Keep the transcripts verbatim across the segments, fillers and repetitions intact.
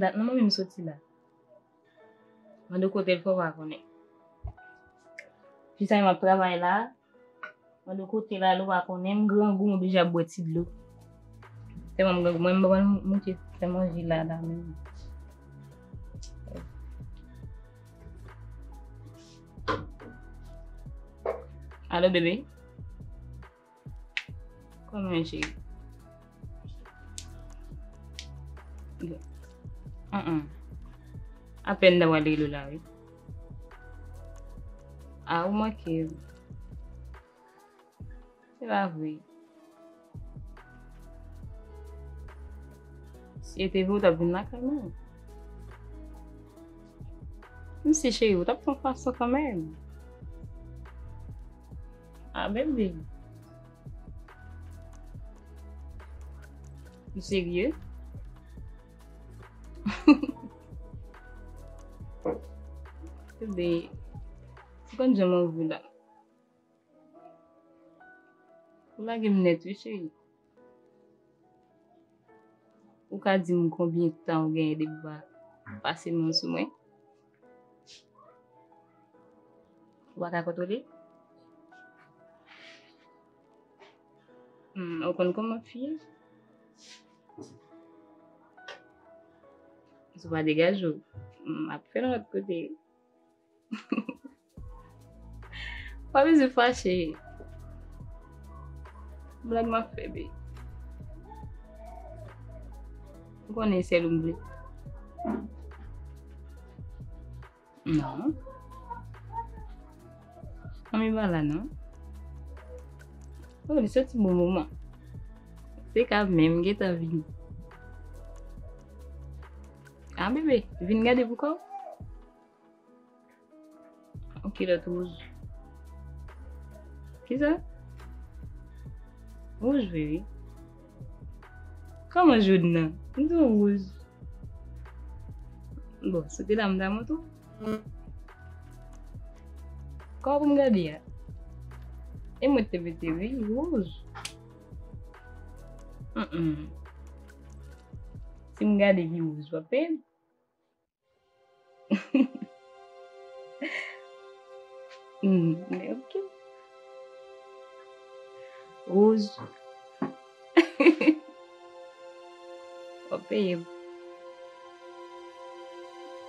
Dat nan manmi m soti la. Mande w kote l fè w pa konnen. Fi sa m ap travay la. Mande w kote l ale w pa konnen. M grangou, m oblije ap bwè ti dlo. Tèlman m grangou, mwen m pa pral moute fè manje la la menm. Alo, bebe? Kòman, cheri? An-an. Apèn m ta pral rele w la, wi. A, ou manke m. Se pa vre. Si e te vre, ou t ap vin lakay mwen. Msi cheri, ou t ap fè yon fason kanmenm. A, bebe. Ou serye? Bebe, ou konn jan m anvi w la. Ou lage m nèt, wi, cheri. Ou ka di m konbyen tan ou genyen depi w pa pase men w sou mwen? Ou pa ka kontwole? Hmm, ou konn kòman fi ye? Si w pa degaje w, m ap fè l yon lòt kote. Pa bezwen fache. Blag m ap fè, be. Ou konnen sèl ou m vle. Non. Ann, mi pa la, non. Oh, li soti bon moman. Se ka menm gentan vini. Ah, bebe, vin gade pou kò w. Yon kilòt wouj. Kisa? Wouj vre, wi. Kòman jòn nan? M di w wouj. Bon, si w te la, m ta montre w. Kò pou m gade a. E mwen te mete, wi, wouj. Mm, mm. Si m gade li wouj, w ap peye m. Hmm, men ok. Wouj. W ap peye m.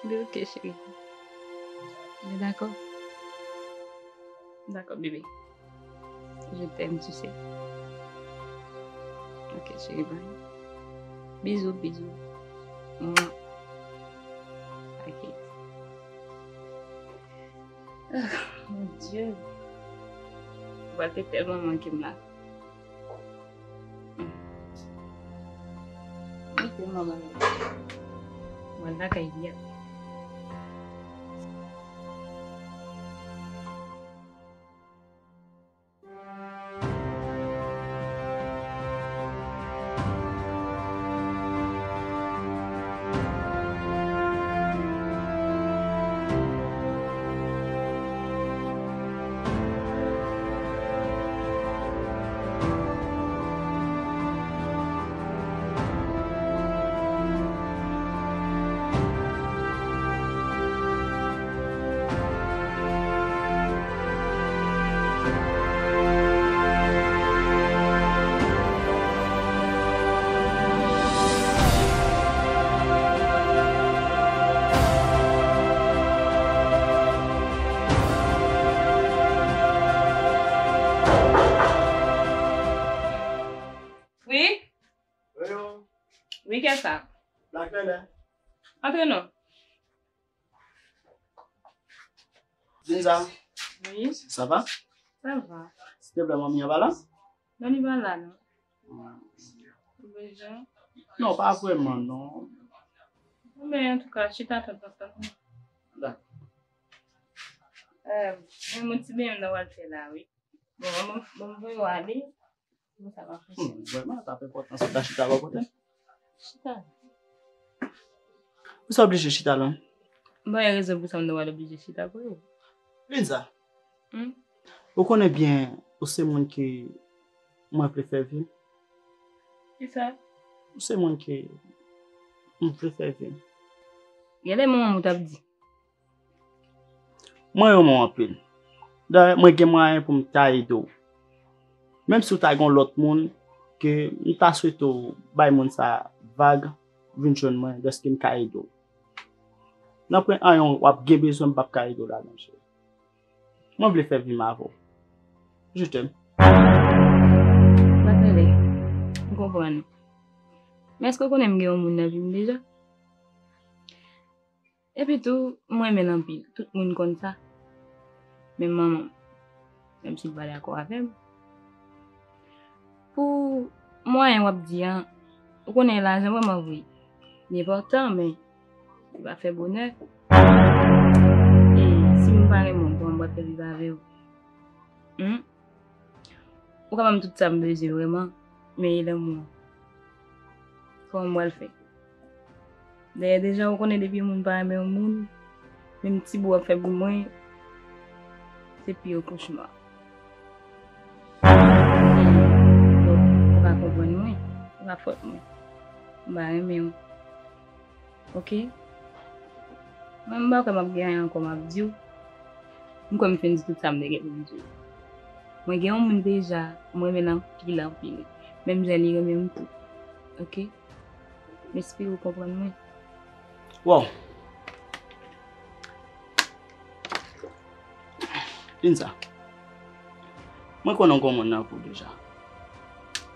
Men ok, cheri. Men dakò. Dakò, bebe. Je t'aime, tu sais. Ok, chérie, bye. Bisous, bisous. Mouah. Ok. Ah, mon Dieu. Ou pral te tèlman manke m la. Mwen tèlman manke. Mwen lakay li a. Wi? Wi, kè sa? Black Nene. Antre non. Linza. Wi. Sa va? Sa va. Silvouplè, manmi an pa la? Non, li pa la, non. Hmm. Ou bezwen? Non, pa vrèman, non. Men, antouka, chita tantan, tantan. Dakò. Eh, men yon ti benyen m nan pral fè la, wi. Bon, bon, bon, m voye w ale. Bon, sa va fè. Hmm, vrèman, sa pa enpòtan, sa ta chita bò kote. Chita. Ou sa oblije chita la? Bon, gen rezon pou sa m ta pral oblije chita pou yo. Linza, hmm? Ou konnen byen, ou se moun ke mwen vle fè viv. Kisa? Ou se moun ke m vle fè viv. Genlè manman m ou t ap di. Mwen renmen w anpil. Dayè, mwen gen mwayen pou m ta ede w. Menm si w ta gen yon lòt moun, ke m ta swete w bay moun sa vag, vin jwenn mwen, dèske m ka ede w. Nan pwen anyen w ap gen bezwen, m p ap ka ede w ladan, cheri. Mwen vle fè vi m avè w. Je t'aime. Bakale, m konprann ou. Men èske w konnen m gen yon moun nan vi m deja? Epi tou, m renmen l anpil. Tout moun konn sa. Menm manman m. Menm si l pa dakò avè m. Pou mwayen w ap di an, ou konnen lajan vrèman vre. Li enpòtan, men li pa fè bonè. E si m pa renmen w, kòman m pral fè viv avè w? Hmm? Ou ka ban m tout sa m bezwen vrèman, men e lanmou an. Kòman m pral fè? Dayè deja ou konnen depi yon moun pa renmen yon moun, menm ti bout w ap fè pou mwen, se pi yon kochma. Donk, ou ka konprann mwen, ou pa fòt mwen. M pa renmen w. Oke? Mwen, m pa kwè m ap gen anyen ankò m ap di w. M kwè m fin di tout sa m te gen pou m di w. Mwen gen yon moun deja, m renmen l anpil, anpil. Menm jan li renmen m tou. Oke? M espere w konprann mwen. Wow! Linza, mwen konnen w gen yon moun nan vi w deja.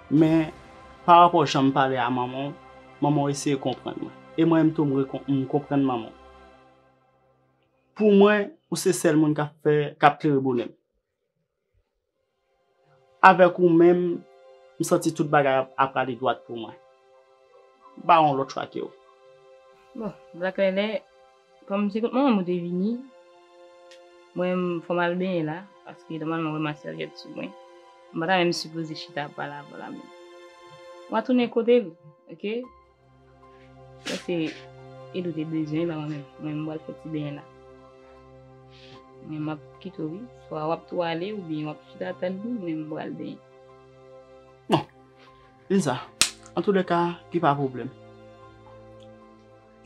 Men, pa rapò jan m pale a manman w, manman w eseye konprann mwen. E mwen menm tou, m rekon-, m konprann manman w. Pou mwen, ou se sèl moun k ap fè, k ap klere bonè m. Avèk ou menm, m santi tout bagay ap, ap prale dwat pou mwen. M pa yon lòt chwa ke w. Bon, Black Lele, kòm se kot manman m ou te vini, mwen, fò m al benyen la, paske nòmalman, ou wè m a sèvyèt sou mwen. M pa ta menm sipoze chita ap pale avè w la menm. W a tounen kote l, oke? Sa se ede w te bezwen, pa mwen menm. Mwen, m pral fè ti benyen la. Mwen, m ap kite w, wi. Swa w ap tou ale, oubyen w ap chita tann li, mwen, m pral benyen. Bon, Linza, antoulèka, ki pa pwoblèm.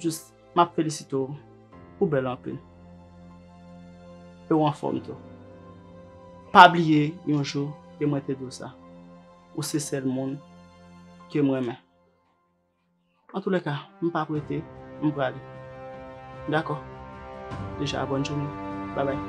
Jis, m ap felisite w, ou bèl anpil. E w anfòm tou. Pa bliye, yon jou, ke mwen te di w sa. Ou se sèl moun ke m renmen. Antoulèka, m p ap rete, m prale. Dakò. Deja, bòn jounen. Babay.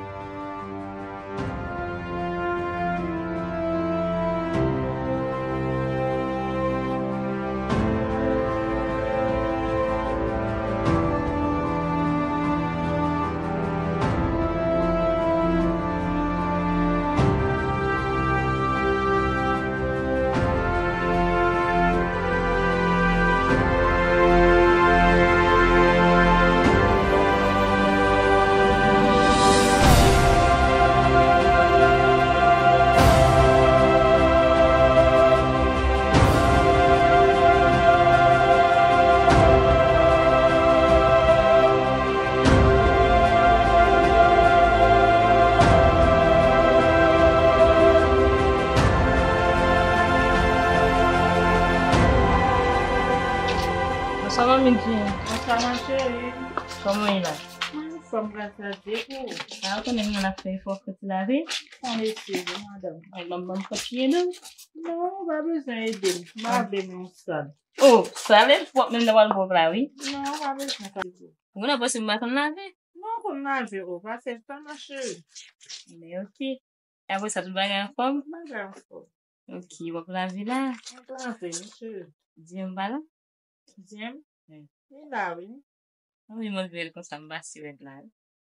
Bonswa, manmi Jean. Bonswa, ma chérie. Kòman w ye la? Mwen anfòm, gras a Dye, pou ou? A, ou konnen mwen la fè efò, fè ti lave. Mwen eskize, madanm. Ay, manman, m kontinye non. Non, ou pa bezwen ede m. M lave men yon sal. Oh, sale, w ap menm nan pral pwòp la, wi. Non, ou pa bezwen sa. Ou nan panse m pa konn lave? Non, ou konn lave, o, pase tan, ma chérie. Men oke. Apre sa, tout bagay anfòm? Tout bagay anfòm. Oke, w ap lave la? M ap lave, mesye. Dye m pa la? Dye m? Wi. Li la, wi. Wi, mwen vle l konsa, m pase wè l la, wi.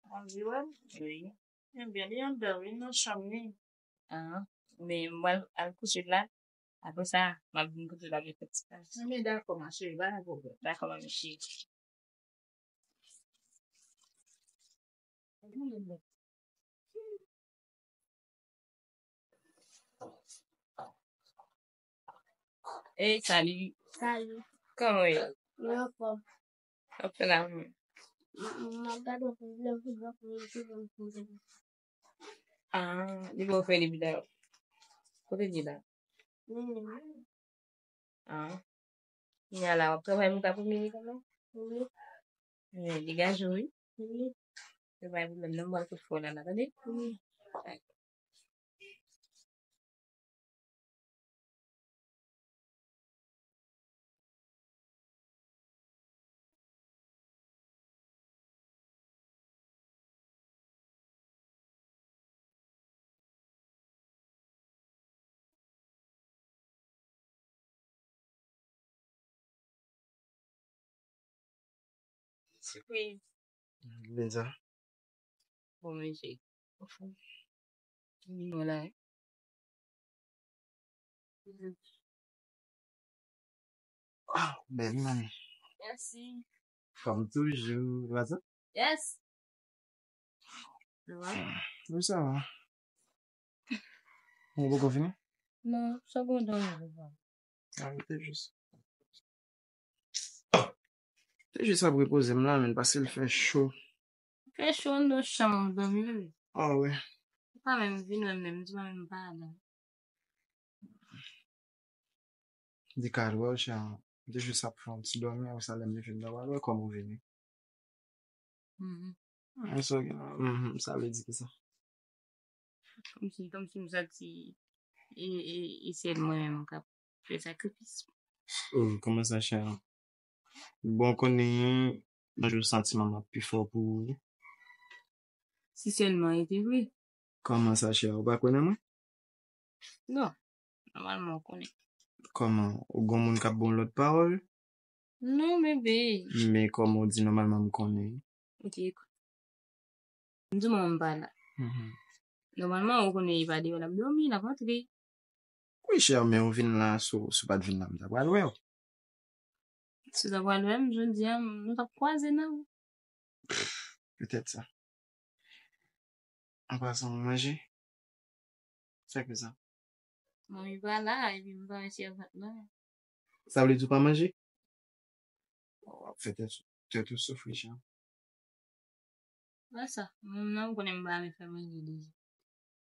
Mwen di wè l? Wi. Ebyen, li anndan, wi, nan chanm li. Ah, men mwen al, al kouche la. Apre sa, m ap vin kote w la pou fè ti paj. Ebyen, dakò, ma chérie, pa gen pwoblèm. Dakò, manmi cheri. Ey, salut. Salut. Kòman w ye? Mwen anfòm. W ap fè la menm? M, m ap gade yon ti videyo pou m fè yon ti videyo. Ah, li ba w fè li videyo. Kote li la? Li menm. Ah. Kounye a la, w ap travay mouda pou mini kanmenm? Wi. Eh, degaje w, wi. Wi. Se pa yon pwoblèm, non, m pral kout fò la, la, tande? Wi. Sipriz. Vin sa. Bon, mesye. Vin la, wi. Ah, bèl, man. Mèsi. Kòm toujou, va sa? Yes. Wi, sa va. Ou poko fini? Non, sa bon dan mwen. Ah, te jis. Te jis ap repoze m la, men paske l fè cho. Fè cho anndan chanm ou dòmi, bebe. Ah, wi. Ou pa menm vin wè m, menm di mwen menm pa la. Di ka al wè w, chè. M te jis ap fè yon ti dòmi, apre sa, lè m vin la, w al wè kòman w vini. Mhm. Sa gen la. Mhm, sa vle di ki sa? Kòmsi, kòmsi m santi e, e, e sèl mwen menm k ap fè sakrifis. Oh, kòman sa, chè? Bon, konnen, yon jou santiman m ap pi fò pou ou. Si sèlman e te vre. Kòman sa, chè? Ou pa kwè nan mwen? Non. Nòmalman, ou konnen. Kòman? Ou gon moun k ap ba w lòt pawòl? Non, bebe. Men kòman ou di nòmalman m konnen? Ok, ekout. M di w manman m pa la. Mhm. Nòmalman, ou konnen li pa deyò, l ap dòmi, l ap antre. Wi, chè, men ou vin la, si w, si w pa t vin la, m ta pral wè w. Si w ta pral wè m, jodi a, nou t ap kwaze nan. Petèt sa. An pasan, ou manje? Sa ki sa? Manmi pa la, epi m pa wè sèvant lan. Sa vle di w pa manje? W ap fè tèt, tèt ou soufri, chè. Wè sa, mwen menm nan, ou konnen m pa renmen fè manje deja.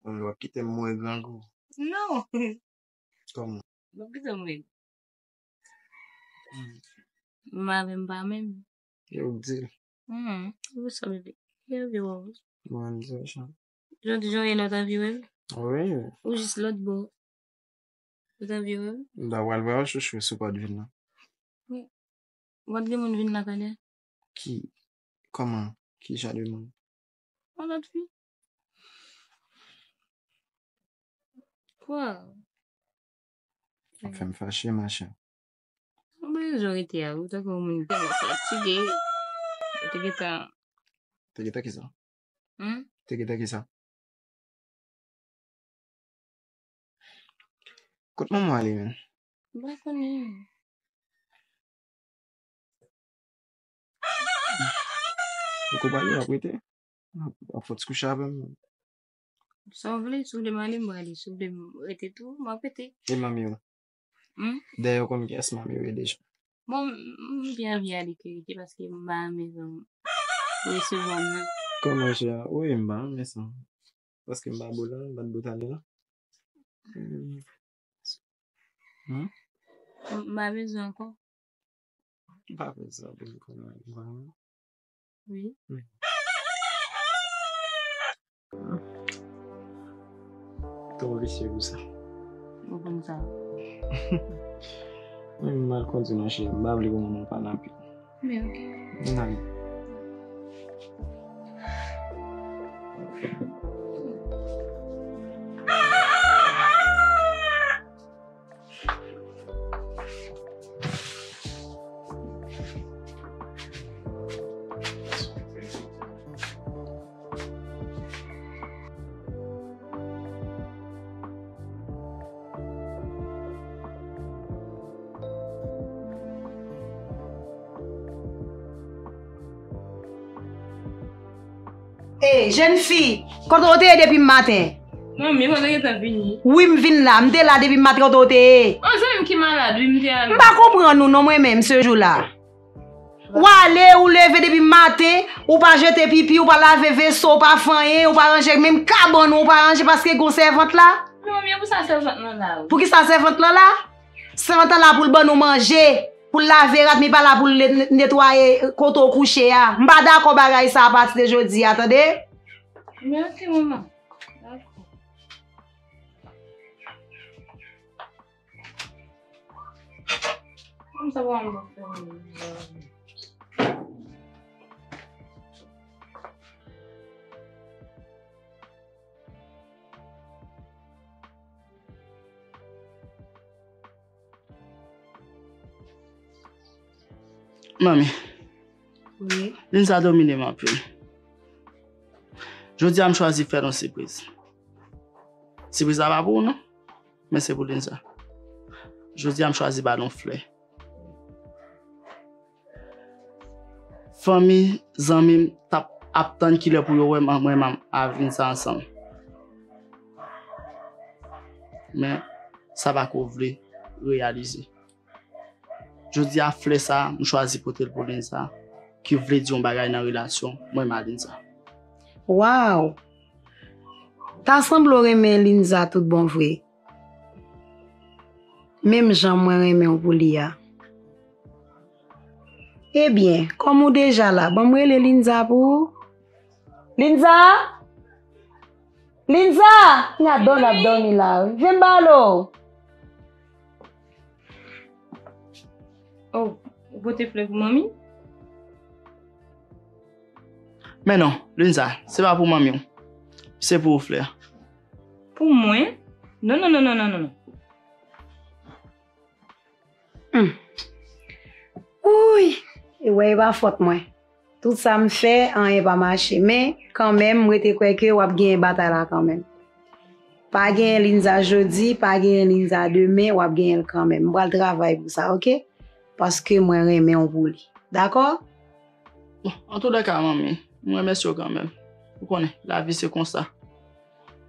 Bon, w ap kite m mouri grangou. Non! Kòman? W ap kite m mouri. Hmm. Menm avè m pa menm. Yo di l. Hmm, ou sa bebe. Yo di w. Mwen di sa. Jodi jan w ye la, w ta vire l? Wi. Ou jis lòt bò. Ou ta vire l? M ta pral wè w chouchou si w pa t vin nan. Wi. Ou pa t gen moun vin la talè? Ki, kòman? Ki jan de moun? Yon lòt fi. Kwa? Ou fè m fache, ma chère. Ou bezwen rete a, ou tankou yon moun tèlman fatige. Ou te gentan. Te gentan ki sa? Hmm? Te gentan ki sa? Kot manman w ale menm? M pa konnen. Ou konprann, w ap rete? W ap fè ti kouche avè m? Sa w vle, si w vle m ale, m prale. Si w vle m rete tou, m ap rete. E manmi w? Hmm? Dayè, ou konn kiyès manmi w ye deja? Bon, m, m pi anvi ale ke rete paske m pa renmen jan w resevwa m nan. Kòman, chè? Wi, m pa renmen sa. Paske m pa bo la, m pa t bo talè la. Hmm. Hmm? M pa bezwen ankò. M pa bezwen pou m konnen, m pa renmen. Wi. Wi. Twò visye pou sa. Ou konn sa. Mwen m mal kondwi, ma chère. M pa vle pou manman w pa nan pi. Men, ok. Ann ale. Ey, jèn fi, kote w te ye depi maten? Manmi, mwen te gentan vini. Wi, m vin la. M te la depi maten, kote w te ye? Yon zanmi m ki malad, wi, m te ale. M pa konprann ou non, mwen menm, se jou la. W ale, ou leve depi maten, ou pa jete pipi, ou pa lave veso, ou pa fè anyen, ou pa ranje menm kabann ou, ou pa ranje paske gon sèvant la. Manmi, e pou sa sèvant lan la, wi. Pou ki sa sèvant lan la? Sèvant lan la pou l ban nou manje. pou l lave rad, men pa la pou l ne-, netwaye kote w kouche a. M pa dakò bagay sa a pati de jodi a, tande? Mèsi, manman. Dakò. Kòm sa pa yon bon fè. Manmi, wi. Linza domine m anpil. Jodi a, m chwazi fè l yon sipriz. Sipriz la pa pou ou, non, men se pou Linza. Jodi a, m chwazi ba l yon flè. Fanmi, zanmi m t ap, ap tann kilè pou yo wè m, mwen menm avè Linza ansanm. Men, sa pa ko vle reyalize. Jodi a, flè sa a, m chwazi pote l pou Linza, ki vle di yon bagay nan relasyon mwen menm a Linza. Waw! Ta sanble w renmen Linza tout bon vre. Menm jan mwen renmen w pou li a. Ebyen, kòm ou deja la, ban m rele Linza pou ou. Linza! Linza! Kounya dòmi l ap dòmi la. Vin ba l o. Oh, ou pote flè pou manmi? Men non, Linza, se pa pou manmi w. Se pou ou flè a. Pou mwen? Non, non, non, non, non, non, non. Hmm. Wouy! E wè, e pa fòt mwen. Tout sa m fè, anyen pa mache. Men, kanmenm, m rete kwè ke w ap genyen batay la kanmenm. Pa genyen Linza jodi, pa genyen Linza demen, w ap genyen l kanmenm. M pral travay pou sa, oke? Paske mwen renmen w pou li. Dakò? Bon, antoulèka, manmi, m remèsye w kanmenm. Ou konnen, lavi se konsa.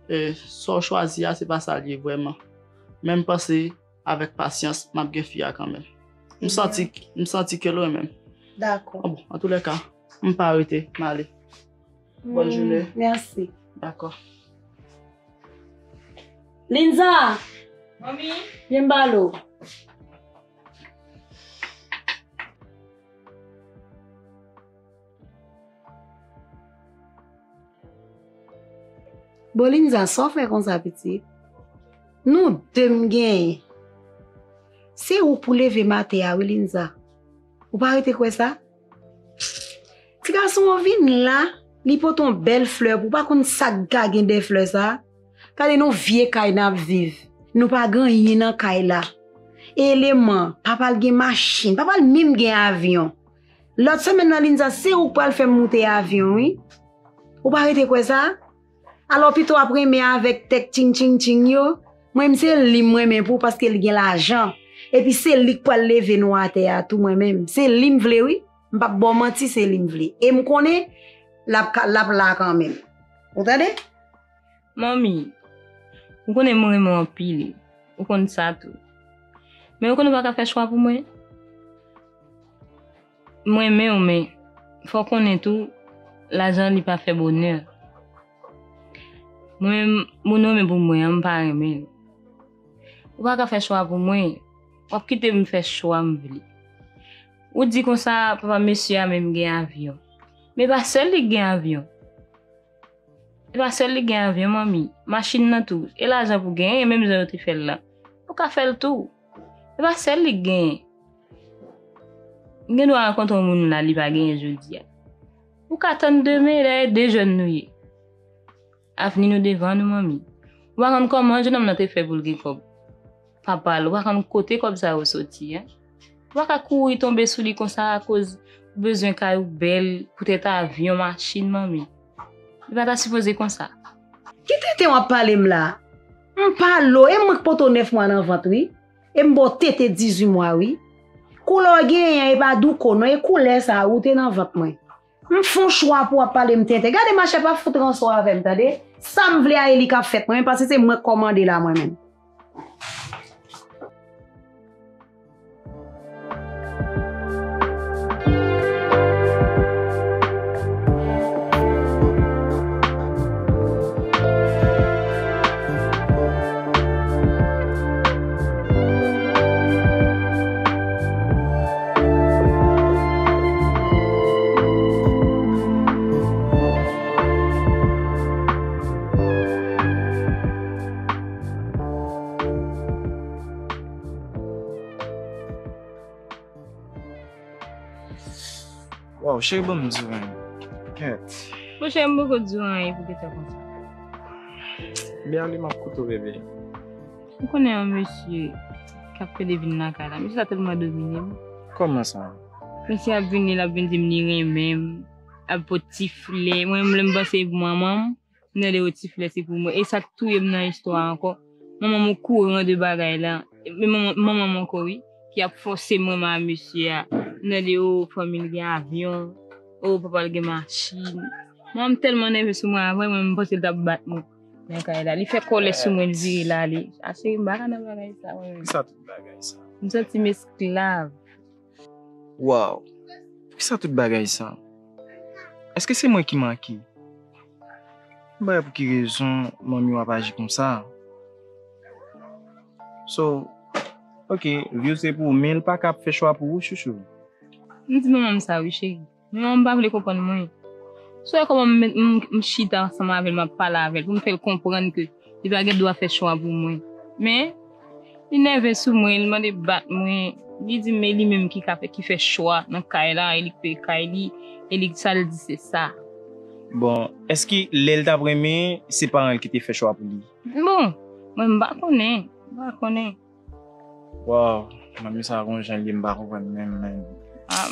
E, sa w chwazi a, se pa sa l ye vrèman. Men m panse, avèk pasyans, m ap gen fi a kanmenm. M santi, m santi ke l renmen m. Dakò. Bon, antoulèka, m pa rete, m ale. Bòn jounen. Mèsi. Dakò. Linza! Manmi! Vin ba l o. Bon, Linza, sa w fè konsa, pitit? Nou de m genyen. Se ou pou leve maten a, wi, Linza. Ou pa rete kwè sa? Ti gason an vin la, li pote yon bèl flè pou ou. Pa konn sa k ka gen dèyè flè sa? Gade nou vye kay n ap viv. Nou pa gen anyen nan kay la. Eleman, papa l gen machin, papa l menm gen avyon. Lòt semèn nan, Linza, se ou k pral fè m moute avyon, wi. Ou pa rete kwè sa? Alò, pito w ap renmen avèk tèt tching tching tching yo. Mwen menm, se li m renmen pou, paske li gen lajan. Epi se li k pral leve nou atè a tou, mwen menm. Se li m vle, wi. M p ap ba w manti, se li m vle. E m konnen l ap ka, l ap la kanmenm. Ou tande? Manmi, ou konnen mwen renmen w anpil. Ou konn sa tou. Men ou konnen ou pa ka fè chwa pou mwen. M renmen w, men fò w konnen tou, lajan li pa fè bonè. Mwen menm, moun ou renmen pou mwen an, m pa renmen l. Ou pa ka fè chwa pou mwen. W ap kite m fè chwa m vle. Ou di konsa, papa mesye a menm gen avyon. Men pa sèl li k gen avyon. E pa sèl li gen avyon, manmi. Machin nan tou. E lajan pou genyen, menm jan yo te fè l la. Ou ka fè l tou. E pa sèl li k genyen. M gen dwa rankontre yon moun la, li pa genyen jodi a. Ou ka tann demen, dayè de jèn nou ye. Avni nou devan nou, manmi. Ou pa konn kòman jennonm nan te fè pou l gen kòb. Papa l, ou pa konn kote kòb sa yo soti, en. Ou pa ka kouri tonbe sou li konsa akoz ou bezwen kay ou bèl, poutèt avyon, machin, manmi. Li pa ta sipoze konsa. Ki tenten w ap pale m la? M pa lo, e mwen k pote w nèf mwa nan vant, wi. E m ba w tete dizuit mwa, wi. Koulè w genyen an, e pa douko, non, e koulè sa a, ou te nan vant mwen. M fè yon chwa pou w ap pale m tenten. Gade machè, pa fout ranse w avè m, tande? Sa m vle a, e li k ap fèt mwen menm, paske se mwen k kòmande la, mwen menm. Cheri, ban m di w anyen. Kèt. Monchè, m poko di w anyen pou kisa konsa. Byen ale, m ap koute w, bebe. Ou konnen yon mesye k ap pede vin lakay la. Mesye sa tèlman domine m. Kòman sa? Mesye ap vini, l ap vin di m li renmen m, ap pot ti flè. Mwen menm, lè m panse pou manman m, m tande yo ti flè se pou mwen. E sa k touye m nan istwa a ankò, manman m okouran de bagay la. Men manman, manman m ankò, wi, ki ap fòse m renmen a mesye a. M tande yo, fanmi l gen avyon, o, papa l gen machin. Manman m tèlman nève sou mwen avè, mwen, m panse l t ap bat mwen nan kay la. Li fè kòlè sou mwen, li vire l ale. A cheri, m pa ka nan bagay sa, mwen menm. Kisa tout bagay sa? M santi m esklav. Waw! Poukisa tout bagay sa? Èske se mwen ki manke? M pa wè pou ki rezon manmi w ap aji konsa. So, ok, vi w se pou ou, men l pa ka ap fè chwa pou ou, chouchou. M di manman m sa wi, cheri. Men manman m pa vle konprann mwen. Si w wè kòman m, m, m chita ansanm avè l, m ap pale avè l, pou m fè l konprann ke li pa gen dwa fè chwa pou mwen. Men, li nève sou mwen, li mande bat mwen. Li di m e li menm ki ka fè, ki fè chwa nan kay la, e li k peye kay li, e li, sa l di se sa. Bon, èske lè l t ap renmen, se paran l ki te fè chwa pou li? Bon, mwen m pa konnen, m pa konnen. Waw, manmi sa gon jan l ye, m pa konprann menm, menm. Ah,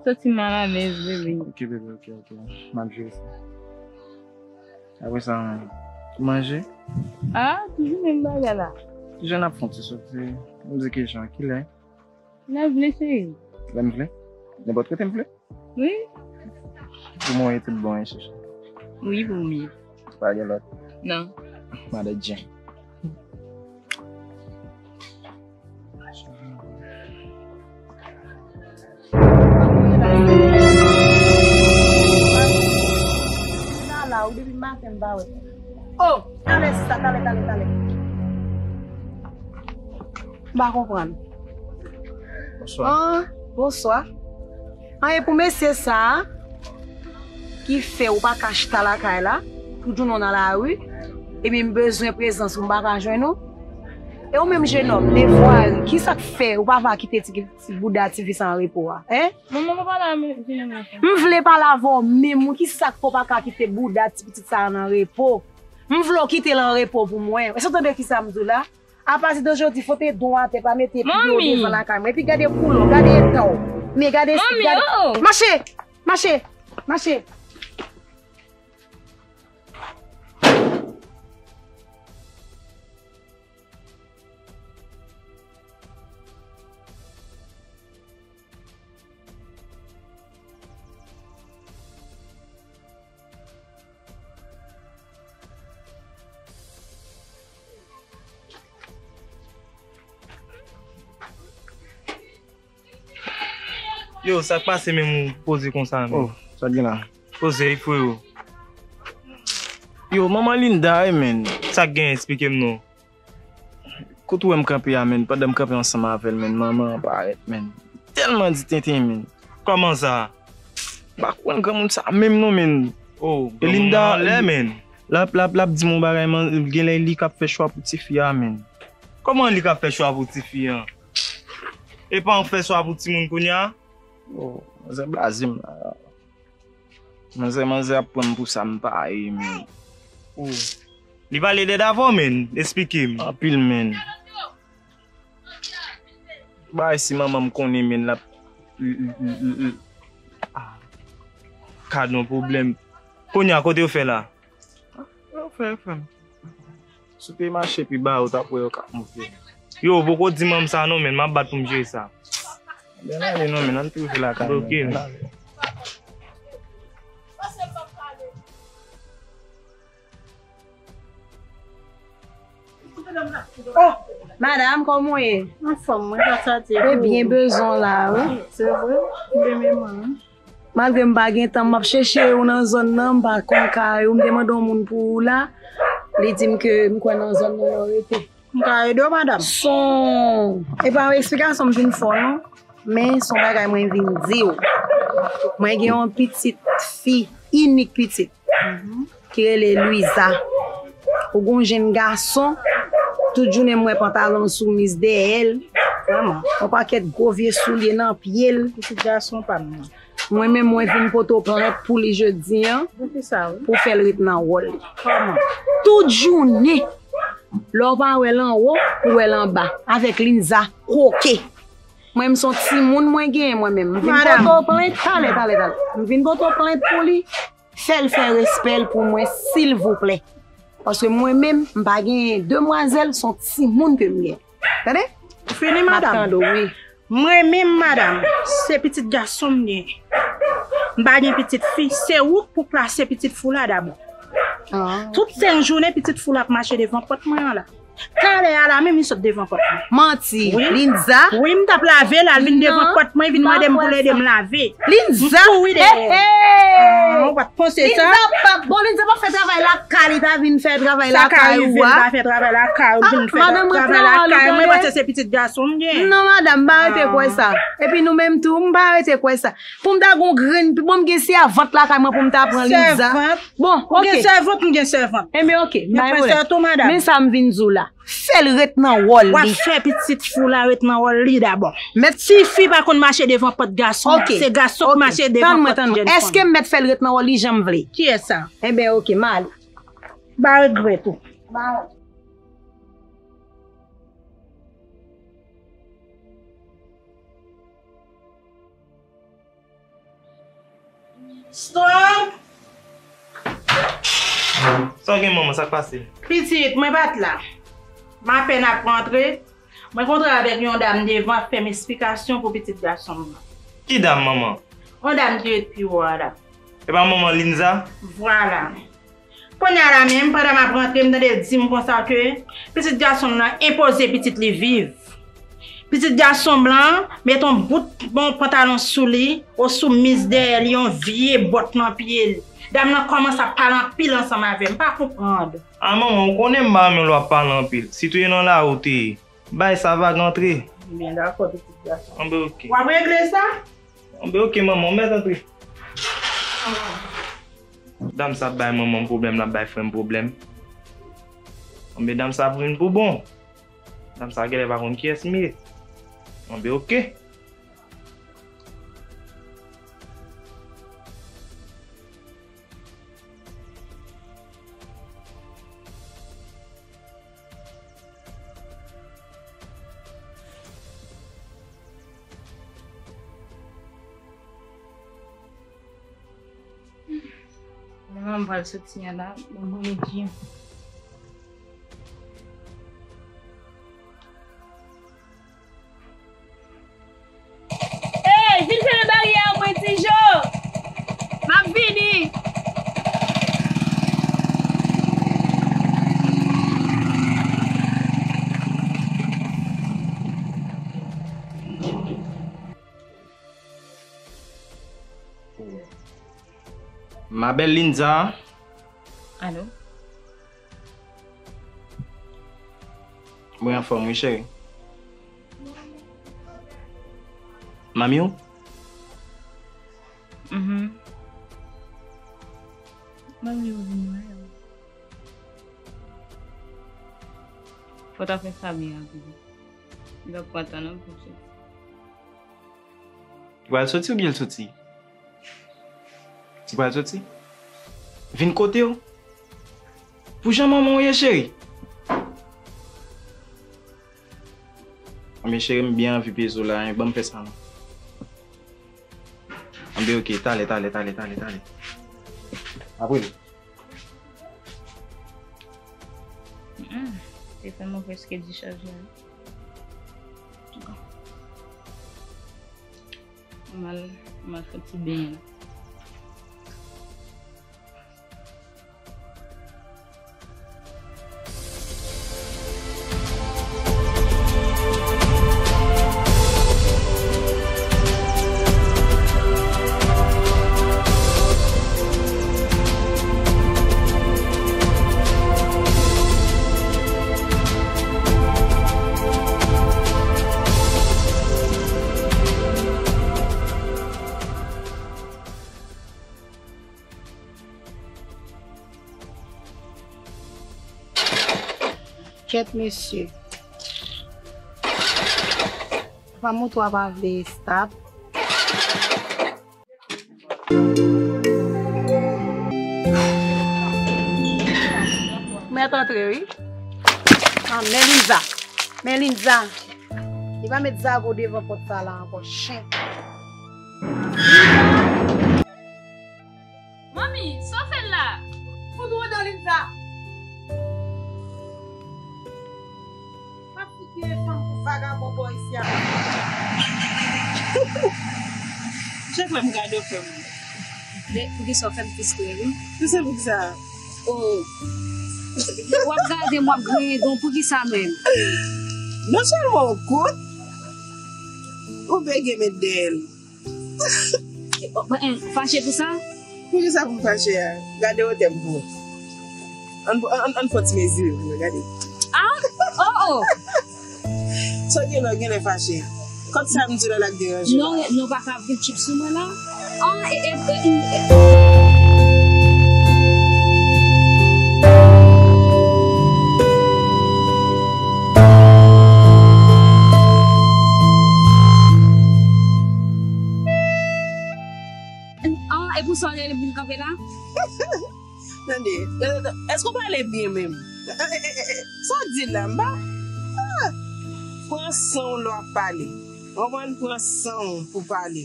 santi m malalèz, bebe. Ok, bebe, ok, ok. M ap jere sa. Apre sa, ou manje? Ah, toujou menm bagay la. Kijan n ap fè yon ti soti? M di kijan, kilè? Lè w vle, cheri. Lè m vle? Nenpòt kote m vle? Wi. Pou mwen, tout bon, wi, chouchou. Wi, pou mwen. Pa gen lòt? Non. Madan Jen. Sa la, ou depi maten m pa wè. Oh, talè sa, talè, talè, talè. M pa konprann. Bonswa. Ah, bonswa. An, e pou mesye sa a ki fè ou pa ka chita lakay la, pou jounen w nan lari, epi m bezwen prezans ou, m pa ka jwenn ou? E ou menm, jenòm, devwari, kisa k fè ou pa va kite ti, ti bouda tifi sa an repo a, en? Manman, pa pale a jenòm nan. M vle pale avè w menm, wi, kisa k fè ou pa ka kite bouda ti pitit sa a nan repo? M vle w kite l an repo pou mwen. Èske w tande kisa m di w la? Apati de jodi, fout dwon atè, pa mete pye w devan lakay mwen. Epi gade koulè w, gade eta w. Men gade, gade. Mache! Mache! Mache! Yo, sa k pase menm ou poze konsa menm? Oh, sa k gen la? Poze, wi, frewo. Yo, manman Linda, wi, menn. Sa k gen, eksplike m non. Kote w wè m kanpe a, menn, pandan m kanpe ansanm avè l, menn, manman an parèt, menn. Tèlman di tenten, menn. Kòman sa? M pa konprann granmoun sa menm non, menn. Oh, e Linda, l ap, l ap, l ap di m yon bagay, man, genlè li k ap fè chwa pou tifi a, menn. Kòman li k ap fè chwa pou tifi an? E pa w k fè chwa pou timoun kounye a? Oh, manzè blaze m la. Manzè, manzè ap pran m pou sa m pa ye, menn. Oh. Li pale dèd avè w, menn. Eksplike m. Anpil, menn. Bagay si manman m konnen, menn, l ap, l, l, l, l, l, ah. Gad yon pwoblèm. Kounye a, kote yo fè la? Yo fè, frè m. Si w te mache pi ba, ou t ap wè yo k ap moute. Yo, ou poko di manm sa non, menn, m ap bat pou m jere sa. Anben, n ale non, menn, ann tou rive lakay nou. Ok, menn. Oh, madanm, kòman w ye? Anfòm, mwen, sa sa di. Te byen bezwen w la, wi. Se vre, m te renmen mwen. Malgre m pa gen tan, m ap chèche ou nan zòn nan, m pa konn kay ou, m te mande yon moun pou ou la, li di m ke m kwè nan zòn nan ou rete. M ka ede w, madanm? Son, e pa yon eksplikasyon m vin fè w non, men son bagay mwen vin di w. Mwen gen yon pitit fi, inik pitit, ki rele Luiza. Ou gon jenn gason, tout jounen m wè pantalon soumiz dèyè l. Vrèman. Yon pakèt gwo vye soulye nan pye l. Pitit gason pa m nan. Mwen menm, mwen vin pote w plent pou li jodi an, pou fè l ret nan wòl li. Tout jounen, lè w pa wè l anwo, ou wè l anba, avèk Linza kwoke. Mwen menm, se yon timoun mwen genyen mwen menm. M vin pote w plent, talè, talè, talè. M vin pote w plent pou li. Fè l fè respè l pou mwen, silvouplè. Paske mwen menm, m pa genyen demwazèl, se yon timoun ke m gen. Tande? Ou fini, madanm? M ap tande w, wi. Mwen menm, madanm, se pitit gason m gen. M pa gen pitit fi. Se ou k pou plase pitit fi w la dabò. Ah. Tout senk jounen, pitit fi w la ap mache devan pòt mwen an la. Talè a la menm, li sot devan pòt mwen. Manti. Wi. Linza. Wi, m t ap lave, l al vin devan pòt mwen, vin mande m pou l ede m lave. Linza. M kouri dèyè. Hey, hey. Ah, ou pa t panse sa? Linza pa, bon, Linza pa fè travay lakay, li ta vin fè travay lakay ou a. Sa ka rive, l ta fè travay lakay, ou vin fè travay lakay. Mwen panse se pitit gason m gen. Non, madanm, m pa rete kwè sa. Epi nou menm tou, m pa rete kwè sa. Pou m ta gon grenn, bon, m gen sèvant lakay mwen pou m ta pran Linza. Sèvant? Bon, ok. Ou gen sèvant, m gen sèvant. Enben, ok, m pa gen pwoblèm. Men sa m vin di w la. Fè l ret nan wòl li. W ap fè pitit fi w la ret nan wòl li dabò. Mèt. Tifi pa konn mache devan pòt gason. Ok. Se gason k mache devan pòt jèn fanm. Tann mwen, tann mwen. Èske m mèt fè l ret nan wòl li jan m vle? Kiyès sa? Enben, ok, m ale. Pa regrèt ou. Stop! Sa w gen, manman? Sa k pase? Pitit, mwen pa t la. M apèn ap rantre. Mwen kontre avèk yon dam devan ap fè m esplikasyon pou pitit gason m nan. Ki dam, manman? Yon dam ki ret pi wo a la. E pa manman Linza? Vwala. Kounye a la menm, pandan m ap rantre, m tande l di m konsa ke pitit gason m nan enpoze pitit li viv. Pitit gason m lan met yon bout bon pantalon sou li, yon soumiz dèyè li, yon vye bòt nan pye l. Dam nan kòmanse ap pale anpil ansanm avè m, m pa konprann. A manman, ou konnen m pa renmen lè w ap pale anpil, sitou e nan lari w te ye. Bay sa vag, antre. Byen, dakò, pitit gason. Anben, ok. W ap regle sa? Anben, ok, manman, ou mèt antre. Dam sa ap bay manman m pwoblèm, l ap bay frè m pwoblèm. Anben, dam sa ap vin pou bon. Dam sa genlè pa konn kiyès m ye. Anben, ok. Mwen menm, m pral soti an la, mwen mwen byen. Ey, vin fèmen baryè a mwen, Tijo! M ap vini! Ma belle Linza. Alo? Mwen anfòm wi, cheri. Manmi w? Mhm. Manmi w vin wè w. Fò w ta fè sa byen rapid. Li p ap pran tan non pou l soti. Li pral soti oubyen l soti? Li pral soti? Vin kote w. Pou jan manman w ye, cheri. Anben, cheri, m byen anvi peze w la, hein. Ban m fè sa non. Anben, ok, talè, talè, talè, talè, talè. Apre li. Mm, telefòn mwen prèske dichaje la. M al, m al fè ti benyen la. Kèt mesye. Apa moto a pa vle estab. Mèt antre, wi. Ah, men Linza. Men Linza. Li pa met zago devan pòt sa la ankò, chen. Manmi, sa w fè la? Fout ou anndan, Linza. Pa figire fanm pou vagabon bò isi a. Chak lè m gade w fè m. Men, poukisa w fè m diskrè, wi? Poukisa, poukisa? Oh. W ap gade m, w ap griyen don, poukisa menm? Non sèlman w kout, ou bege met dèyè l. Fache pou sa? Poukisa pou m fache a? Gade wotè m pou ou. Ann, ann, ann fè ti mezi pou mwen, gade. Ah? Oh, oh. Sa w gen lè w genlè fache. Kòt sa m di w la, l ap deranje w. Non, non, pa ka vin tchip sou mwen la. Ah, e, e, e, e. Ah, e pou sa w vin kanpe la? Tande, èske w pale byen menm? Sa w di la, m pa. Ah! Pran san w lè w ap pale. Ou konprann? Pran san w pou pale.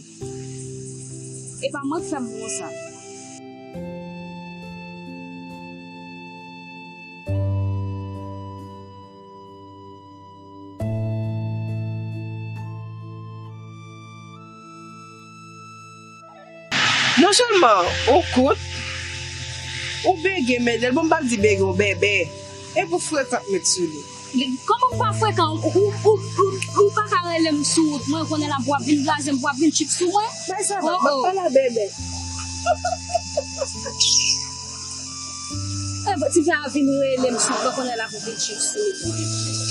E pa mwen k fè m konsa. Non sèlman ou kout, ou bege, men bon, m p ap di bege, ou bèbè. E pou frekan k met sou li. Kòman m pa frekan? Ou, ou, ou, ou pa ka rele m sou wout mwen, kounye a la pou w ap vin blaze m, pou w ap vin tchip sou mwen? Bay sa, m ap pale a bèbè. E bon, ti fi a vin rele m sou wout mwen, kounye a la pou vin tchip sou mwen.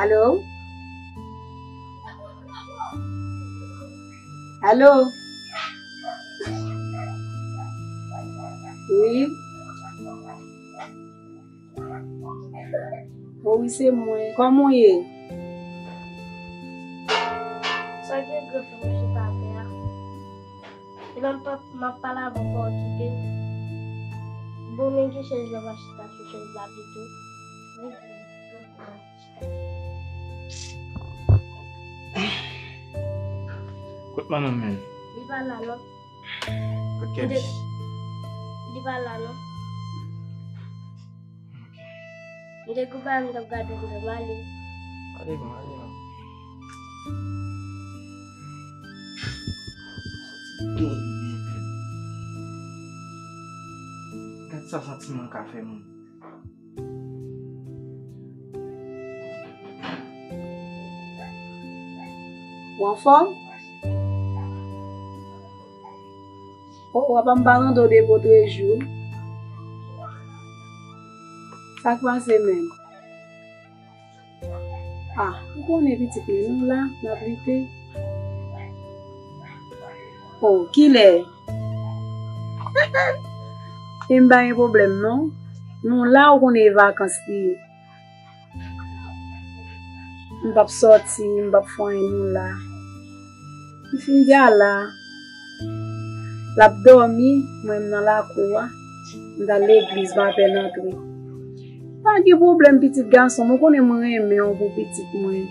Alo? Alo? Wi? O wi, se mwen. Kòman w ye? Sa gen granfrè mwen chita atè a? Epi m ap, m ap pale avè w, fò w kite. Bon, men gen chèz la, m a chita sou chèz la pito. Men, kot manman m menm? Li pa la non. Kot Kèch? Li pa la non. M te kou bay, m t ap gade m t ap ale. Ale non, ale non. Santi dòmi byen fèt. Gad sa santiman ka fè moun. Ou anfòm? O, w ap ban m pa tande w depi otrejou. Sa k pase menm? Ah, ou konnen pitit mwen, nou la, n ap lite. O, kilè? E m pa gen pwoblèm non. Nou la, ou konnen e vakans li ye. M p ap sòti, m p ap fè anyen, nou la. Li fin di a la. L ap dòmi, mwen m nan lakou a. M t al legliz, m apèn antre. Pa gen pwoblèm, pitit gason m, ou konnen mwen renmen w pou pitit mwen.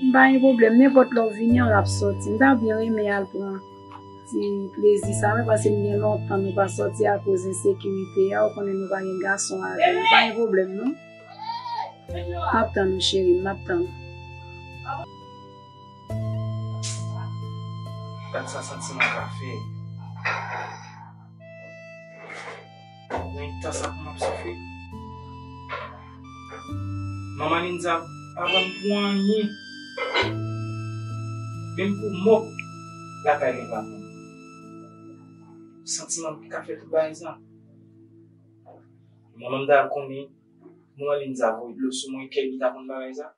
M pa gen pwoblèm, nenpòt lè w vini an, l ap sòti. M ta byen renmen al pran ti plezi sa, wi, paske m gen lontan nou pa sòti akoz ensekirite a, ou konnen nou pa gen gason avè nou. Pa gen pwoblèm, non. M ap tann ou, cheri m, m ap tann ou. Gad sa santiman ka fè. Nan eta sa pou m ap soufri. Manman Linda pa pran m pou anyen. Menm pou mòp lakay li pa pran m. Santiman ki ka fè tout bagay sa. Manman m ta konnen, manman Linda voye dlo sou mwen, kè li ta konn bagay sa.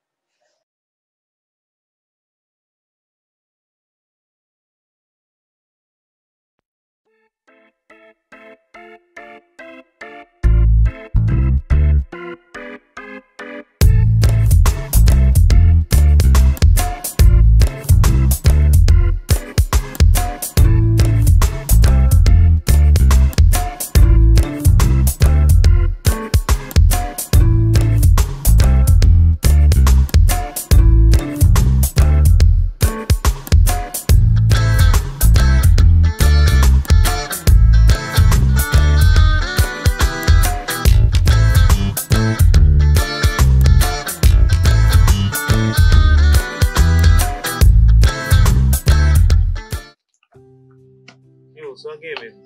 Yo, sa w gen menm?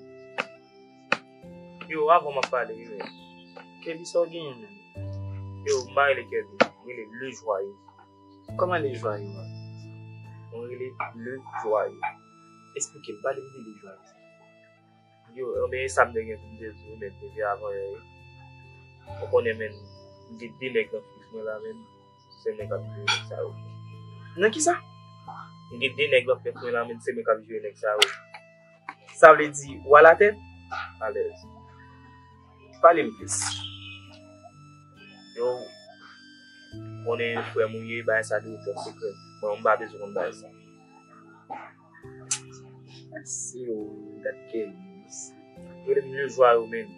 Yo, avan m ap pale, wi, men. Kèbi, sa w genyen menm? Yo, m pa rele Kèbi, m rele Le Joyeux. Kòman Le Joyeux a? Mwen rele Le Joyeux. Esplike m, pale m de Le Joyeux. Yo, anben, e sa m te gen pou m te di w, men, depi avan yè, wi. Ou konnen, men, m gen de nèg nan fif mwen la, men. Se mwen k ap jere nèg sa yo. Nan kisa? M gen de nèg nan fèt mwen la, men se mwen k ap jere nèg sa yo. Sa vle di, ou alatèt? Alèz. Pale m plis. Yo, konnen frè m ou ye, bagay sa dwe trè sekrè. Bon, m pa bezwen konn bagay sa. Se yo, gad kèl. Rele m Le Joyeux, men.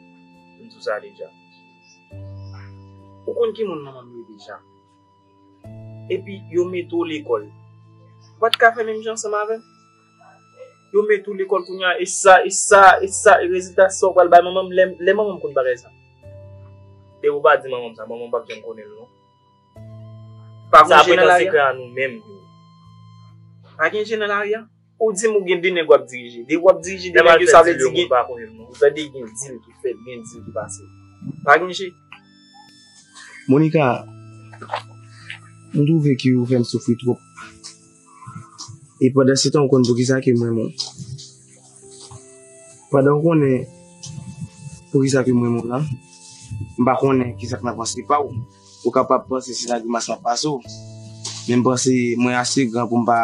M di w sa deja. Ou konn ki moun manman m ye deja. Epi yo mete w lekòl. Ou pa t ka fè menm jan ansanm avè m? Yo mete w lekòl kounye a, e sa, e sa, e sa, e rezilta sa w pral bay manman m lè, lè manman m konn bagay sa. Depi w pa di manman m sa, manman m p ap janm konnen l non. Pa gen je nan lari a? Sa ap ret an sekrè a nou menm. Pa gen je nan lari a? Ou di m ou gen de nèg w ap dirije. Depi w ap dirije de nèg yo, sa vle di gen, ou tande gen dil ki fèt, gen dil ki pase. Pa gen je. Monica, m twouve ke ou fè m soufri twòp. E pandan se tan, ou konn poukisa ke m renmen w. Pandan ou konnen poukisa ke m renmen w lan, m pa konnen kisa k nan panse pa w. Ou kapab panse se nan grimas m ap pase w. Men m panse mwen ase gran pou m pa,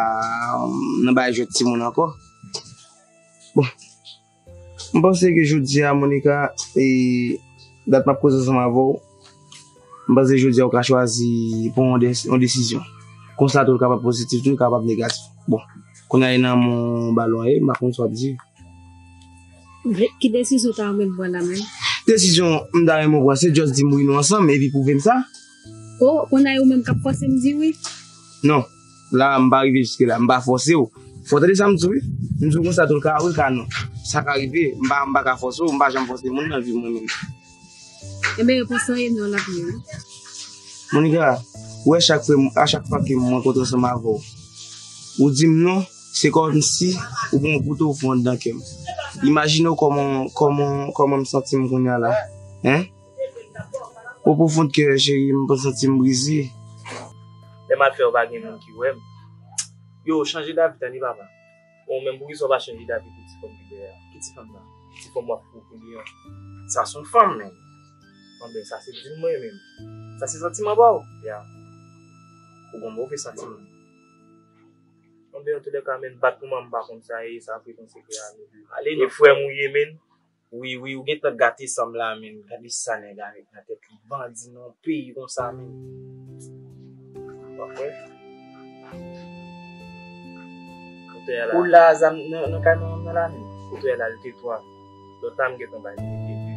um, nan bay jwèt timoun ankò. Bon, m panse ke jodi a, Monica, e dat m ap koze ansanm avè w, m panse jodi a ou ka chwazi pran yon de-, yon desizyon. Konsa tou, l kapab pozitif, tou, l kapab negatif. Bon, kounye a, e nan men w balon an ye, m pa konn sa w ap di. Ki desizyon w ta renmen pran la menm? Desizyon m ta renmen w pran, se just di m wi nou ansanm, epi pwouve m sa. O, kounye a, e ou menm k ap fòse m di wi? Non, la, m pa rive jiske la, m pa fòse w. Fò w tande sa m di w wi. M di w konsa tou, l ka wi, l ka non. Sa ka rive, m pa, m pa ka fòse w, m pa janm fòse moun nan viv mwen menm. Enben, yo panse anyen non l ap ye wi. Monica, ou wè chak fwa, a chak fwa ke mwen kontre ansanm avè w, ou di m non, se kòmsi ou pran yon kouto ou fè anndan kè m. Imajine w kòman, kòman, kòman m santi m kounye a la. Hein? Au profond de cœur, cheri, m santi m brize. Lè m al fè yo pa gen moun ki wè m. Yo, chanje davi, tande papa. Bon, menm poukisa w pa chanje davi pou ti fanm ki dèyè a? Ki ti fanm la? Ti fanm w ap fou pou li an. Sa se yon fanm, men. Anben, sa se di m mwen menm. Sa se santiman pa w? Ya. Ou gon move santiman. Anben, antoulèka, men, bat pou mwen, m pa konn sa ye, sa ap ret yon sekrè a nou de. Ale, e frè m ou ye, men. Wi, wi, ou gentan gate sa m la, men. Gade sa nèg avèk nan tèt li. Bandi nan yon peyi konsa, men. Ou pa kwè? Kote a la? Ou la, zam nan, nan kay manman m nan la, men. Kote a la, l te twa. Lòt la, m gentan bay li de.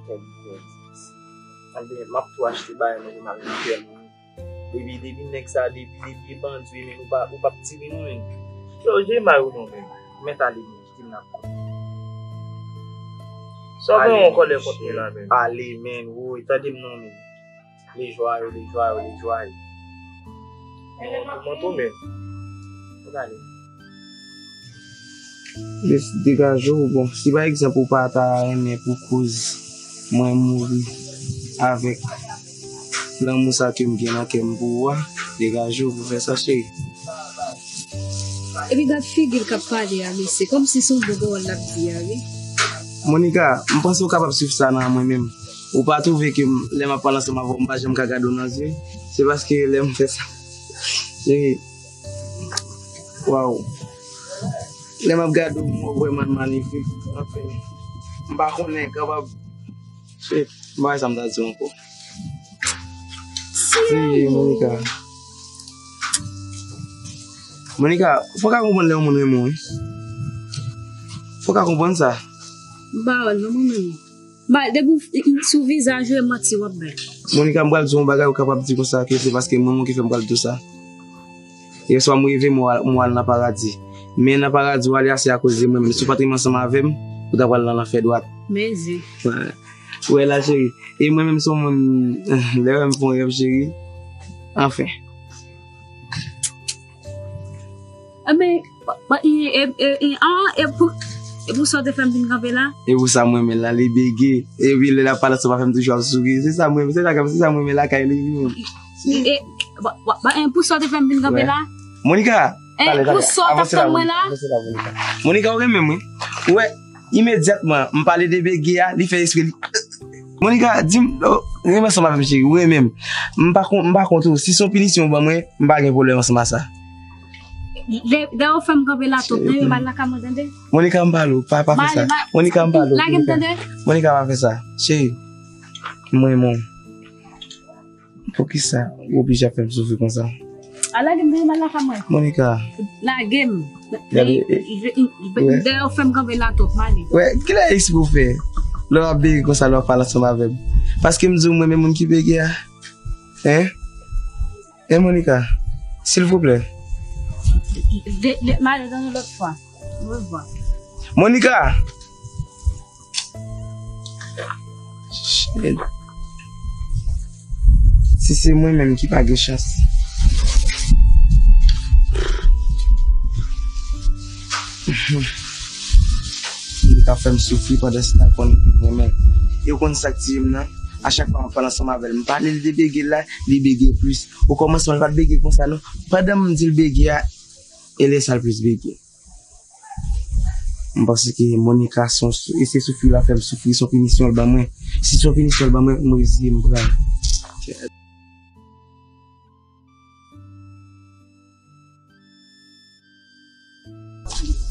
Kèl bèl. Anben, m ap tou achte bagay manje m avèk kè mwen. Depi, depi nèg sa, depi, depi e bandi, men ou pa, ou p ap tire non, men. Yo, je may ou non, men. Mèt ale, men, kite m nan kò. Sa w gen yon kòlè kont mwen la, men. Ale, men, woy, tande m non, men. Le Joyeux, Le Joyeux, Le Joyeux. Bon, tout mwen tou, men. Ou gade. Jis degaje w. Bon, si pa egzanp ou pa ta renmen pou koz mwen mouri avèk lanmou sa ke m gen nan kè m pou ou a, degaje w pou fè sa, cheri. Epi gad figi l k ap pale a, mesye, kòmsi se yon bon pawòl l ap di a, wi. Monica, m panse w kapab swiv sa nan mwen menm. Ou pa twouve ke m, lè m ap pale ansanm avè w, m pa janm ka gade w nan zye? Se paske lè m fè sa, cheri, waw. Lè m ap gade w, m wè w vrèman magnifique. Anfen, m pa konnen, kapab. Shit, m pa wè sa m ta di w ankò. Seye, Monica. Monica, fò w ka konprann lè yon moun renmen w, wi. Fò w ka konprann sa. M pa wè l non, mwen menm. Ba, depi w, sou vizaj ou, e manti w ap bay. Monica, m pral di w yon bagay, ou kapab di konsa ke se paske m renmen w ki fè m pral di w sa. Yèswa m reve m wè, m wè w al nan paradi. Men nan paradi w ale a se akoz de mwen menm. Si w pa t renmen ansanm avè m, ou ta pral nan lanfè dwat. Mezi. Wè la, cheri. E mwen menm se yon moun, lè w wè m fè yon rèv, cheri. Anfen. Enben, e pou sa w te fè m vin kanpe la? E pou sa m renmen l la, li bege. Epi lè l ap pale ansanm avè m toujou ap souri. Se sa m renmen, se sa, se sa m renmen lakay li, wi. E pou sa w te fè m vin kanpe la? Monica, e pou sa w t ap tann mwen la? Monica, ou renmen mwen? Ou wè, imedyatman m pale de bege a, li fè espre li. Monica, di m, renmen ansanm avè m, cheri, ou renmen m. M pa kont, m pa kont ou. Si se yon pinisyon ou ban mwen, m pa gen pwoblèm ansanm a sa. Dayè ou fè m kanpe la twòp, dayè m al lakay mwen, tande. Monica, m pale w, pa, pa fè sa. Monica, m pale w. Lage m, tande. Monica, pa fè sa. Cheri, m renmen w. Poukisa ou oblije ap fè m soufri konsa? A lage m, tande, m al lakay mwen. Monica. Lage m. Dayè ou fè m kanpe la twòp, m ale. Wè, kilè espre ou fè? Lè w ap bege konsa, lè w ap pale ansanm avè m. Paske m di w mwen menm moun ki bege a. Hein? Hein, Monica? Silvouplè. M ale nan yon lòt fwa. Monica! Si se mwen menm ki pa gen chans. Li ka fè m soufri pandan se tan konnen ke mwen menm. E ou konn sa k tiye m nan? A chak fwa m ap pale ansanm avè l, m pale l de bege l la, li bege plis. Okòmansman, l pa t bege konsa non. Pandan m di l bege a, e lè sa l plis bege. M panse ke Monica se yon sou- e se soufri l ap fè m soufri, se yon pinisyon l ban mwen. Si se yon pinisyon l ban mwen, m reziye m pran.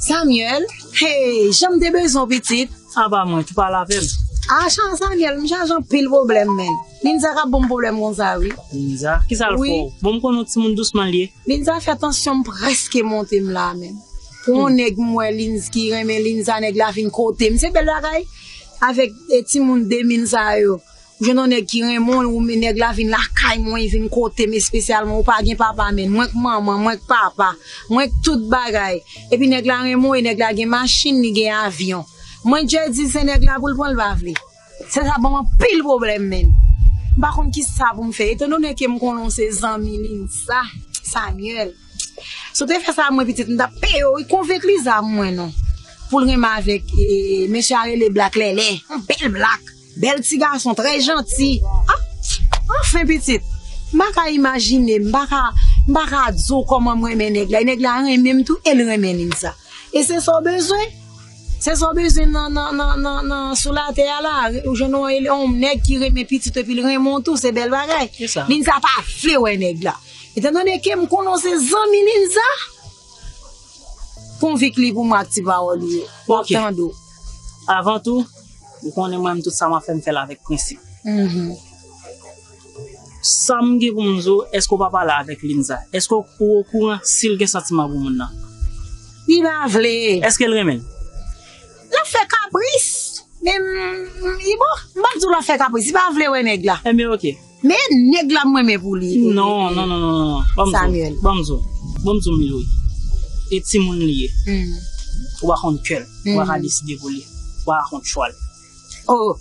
Samuel, hey, jan m te bezwen w pitit. Apa mwen, tou pale avè m. A chan Samuel, m chaje anpil pwoblèm, men. Linza k ap ban m pwoblèm konsa, wi. Linza? Kisa l fè w? Bon, m konnen yon timoun dousman l ye. Linza fè tansyon m prèske monte m la menm. Pou yon nèg m wè Linz ki renmen Linza, nèg la vin kote m. Se bèl bagay. Avèk e timoun de min sa yo. Ou jwenn yon nèg ki renmen w, ou nèg la vin lakay mwen, vin kote m espesyalman. Ou pa gen papa menm. Mwen k manman, mwen k papa, mwen k tout bagay. Epi nèg la renmen w e nèg la gen machin, li gen avyon. Mwen djè di se nèg la pou l pran, l pa vle. Se sa ban m anpil pwoblèm, menn. M pa konn kisa pou m fè. Etandone ke m konnen w se zanmi Linza, Samuel. Si w te fè sa mwen pitit, m t ap peye w, wi, konvenk Liza pou mwen non. Pou l renmen avèk, e, e, mesye a rele Black Lèlè. Yon bèl blak. Bèl ti gason, trè janti. Ah, anfen, pitit. M pa ka imajine, m pa ka, m pa ka di w kòman m renmen nèg la. E nèg la renmen m tou, e l renmen Linza. E se sa w bezwen. Se sa w bezwen nan, nan, nan, nan, nan sou latè a la. Ou jwenn yon, yon nèg ki renmen pitit epi l renmen w tou, se bèl bagay. Linza pa vle wè nèg la. Etandone ke m konnen w se zanmi Linza, konvenk li pou mwen ak ti pawòl ou yo. W ap tande w. Avan tou, ou konnen mwen menm tout sa m ap fè m fè l avèk prensip. Sa m gen pou m di w, èske w pa pale avèk Linza? Èske w okouran si l gen santiman pou moun nan? Li pa vle. Èske l renmen l? L ap fè kapris. Men, m, m, li bon, m p ap di w l ap fè kapris. Li pa vle wè nèg la. Enben, oke. Men nèg la m renmen pou li. Non, non, non, non, non. Ban m di w. Ban m di w. Ban m di w, Milouri. E timoun li ye. Ou pa konn kè l. Ou pa ka deside pou li. Ou pa ka konn chwa l. Oh.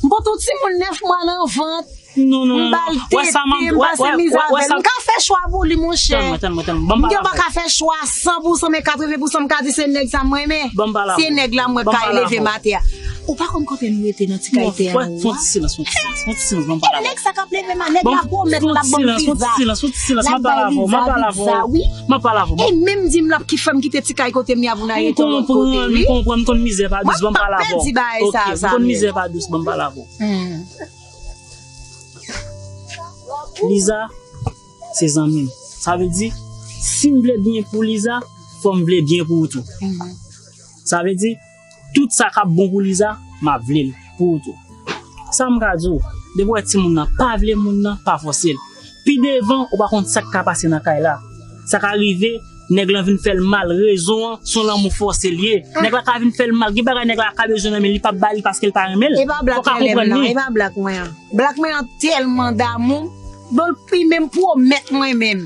M pote yon timoun nèf mwa nan vant. Non, non, non, non. M ba l tete, m pase mizè avè l. M ka fè chwa pou li, monchè. Tann mwen, tann mwen, tann mwen. Ban m pale avè l. M gen dwa ka fè chwa san pou san, men katreven pou san m ka di se nèg sa m renmen. Ban m pale avè w. Se nèg la m wè k ka eleve m atè a. Ou pa konn kote m rete nan ti kay tè a ou a? Fon ti silans, fon ti silans, fon ti silans, ban m pale avè w. E nèg sa k ap leve m a, nèg la pwomèt l ap ban m viza. Fon ti silans, fon ti silans, m ap pale avè w, m ap pale avè w. M ap pale avè w. E menm di m l ap ki fè m kite ti kay kote m ye a pou n al rete yon lòt kote, wi. M konprann, m konprann mizè pa dous, ban m pale avè w. Mwen pa pèdi bagay sa, Samuel. Ok, m konn mizè pa dous, ban m pale avè w. Hmm. Liza, se zanmi m. Sa vle di, si m vle byen pou Liza, fò m vle byen pou ou tou. Mhm. Sa vle di, tout sa k ap bon pou Liza, m ap vle l pou ou tou. Sa m ka di w, depi w wè timoun nan pa vle moun nan, pa fòse l. Pi devan, ou pa konn sa k ka pase nan kay la. Sa ka rive, nèg lan vin fè l mal. Rezon an, se yon lanmou fòse l ye. Nèg la ka vin fè l mal. Gen bagay nèg la ka bezwen nan men l, li p ap ba li paske l pa renmen l. Fò w ka konprann li. E pa blak mwen an. E pa blak mwen an. Blak mwen an tèlman damou. Bon, li menm pwomèt mwen menm.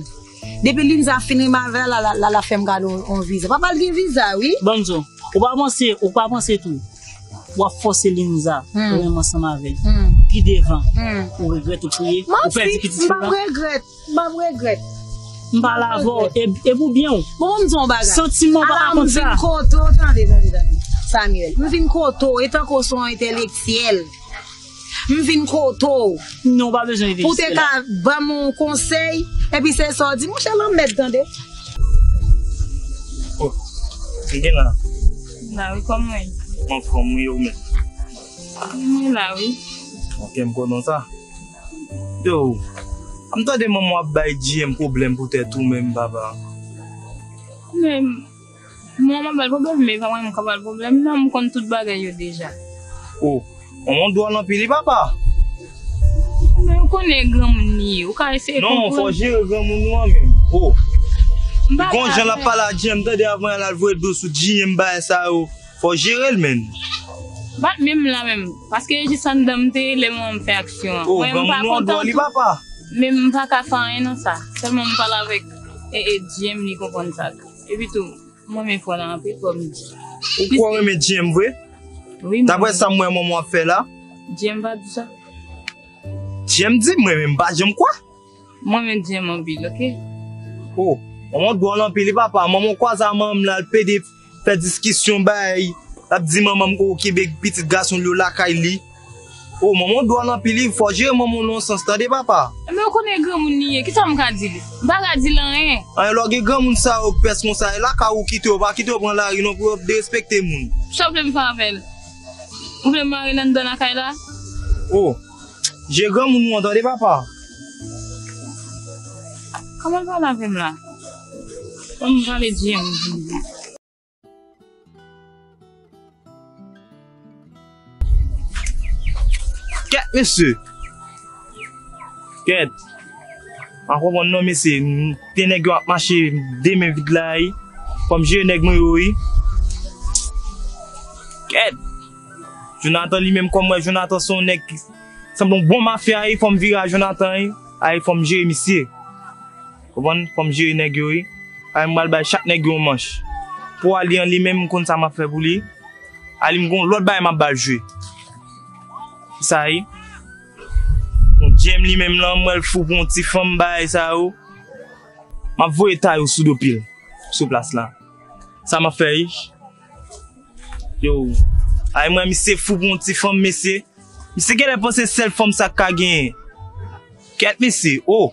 Depi Linza fin renmen avè l, la, la, la, la fè m gade yon, yon viza. Papa l gen viza, wi. Ban m di w, ou pa panse, ou pa panse tou. W ap fòse Linza pou renmen ansanm avè l. Pi devan, ou regrèt ou kriye, ou pèdi pitit fi w la. M p ap regrèt. M p ap regrèt. M pale avè w, e, e pou byen w. Bon, ban m di w yon bagay. Santiman pa ka konn sa. Ala m vin kote w, tande, tande, tande. Samuel, m vin kote w, etanke w se yon entèlektyèl. M vin kote w. Non, w pa bezwen vin isit la. Pou te ka ban m yon konsèy, epi se sa w di, monchè, lanmèd, tande. Oh, m gen la. La wi, kòman w ye? M anfòm wi, ou menm? Mwen la wi. Ok, m kontan sa. Yo, m tande manman w ap bay J M pwoblèm poutèt ou menm, papa. Men, mwen, m ap ba l pwoblèm, men e pa mwen menm k ap ba l pwoblèm, non, m konn tout bagay yo deja. Oh, manman w dwòl anpil, wi, papa. Men ou konnen granmoun li ye, ou ka eseye konprann. Non, fò jere granmoun ou an menm. Oh. M pa ka. Gon jan l ap pale a J M, tande, avan l al voye do sou J M, bagay sa yo. Fò jere l, menn. Bat menm la menm. Paske e jis anndan m te ye lè manman m fè aksyon an. Oh, mwen, m pa kontan tou. Men m pa ka fè anyen nan sa. Sèlman m pale avèk, e, e, J M, li konprann sa tou. Epi tou, m renmen frè la anpil, kòm di. Ou kwè w renmen J M vre? Wi, m renmen. Daprè sa m wè manman w ap fè la? J M pa di sa. J M di, mwen menm m pa janm kwè. Mwen menm J M anpil, ok? Oh, manman w dwòl anpil, wi, papa. Manman w kwaze a manman m la, l pede fè diskisyon bay. L ap di manman m, oh, kenbe pitit gason l yo lakay li. Oh, manman w dwòl anpil, wi. Fò w jere manman w nan yon sans, tande, papa. Enben, ou konnen granmoun li ye. Kisa m ka di li? M pa ka di l anyen. Anyen, lè w gen granmoun sa yo k pès konsa, e lakay ou kite yo, pa kite yo pran lari non, pou yo derespekte moun. Sa w vle m fè avè l? Ou vle m mare l anndan lakay la? Oh, jere granmoun ou an, tande, papa. Kòman l pale avè m la? Kòman m pale di m? Kèt, mesye! Kèt! M pa konprann non, mesye. M te nèg yo ap mache de men vid la, wi. Fò m jere nèg mwen yo, wi. Kèt! Jonathan li menm, kòm m wè Jonathan se yon nèg ki sanble yon bon mafya, wi. Fò m vire a Jonathan, wi. Ay, fò m jere misye. Konprann? Fò m jere nèg yo, wi. Ay, m pral bay chak nèg yo yon manch. Pou Ali an li menm, m konn sa m ap fè pou li. Ali, m gon lòt bagay m ap ba l jwe. Sa, wi. Bon, J M li menm lan, m wè l fou pou yon ti fanm, bagay sa yo. M ap voye ta yo sou do pye l, sou plas la. Sa m ap fè, wi. Yo. Ay, m wè misye fou pou yon ti fanm, mesye. Misye genlè panse sèl fanm sa k ka genyen. Kèt, mesye, oh.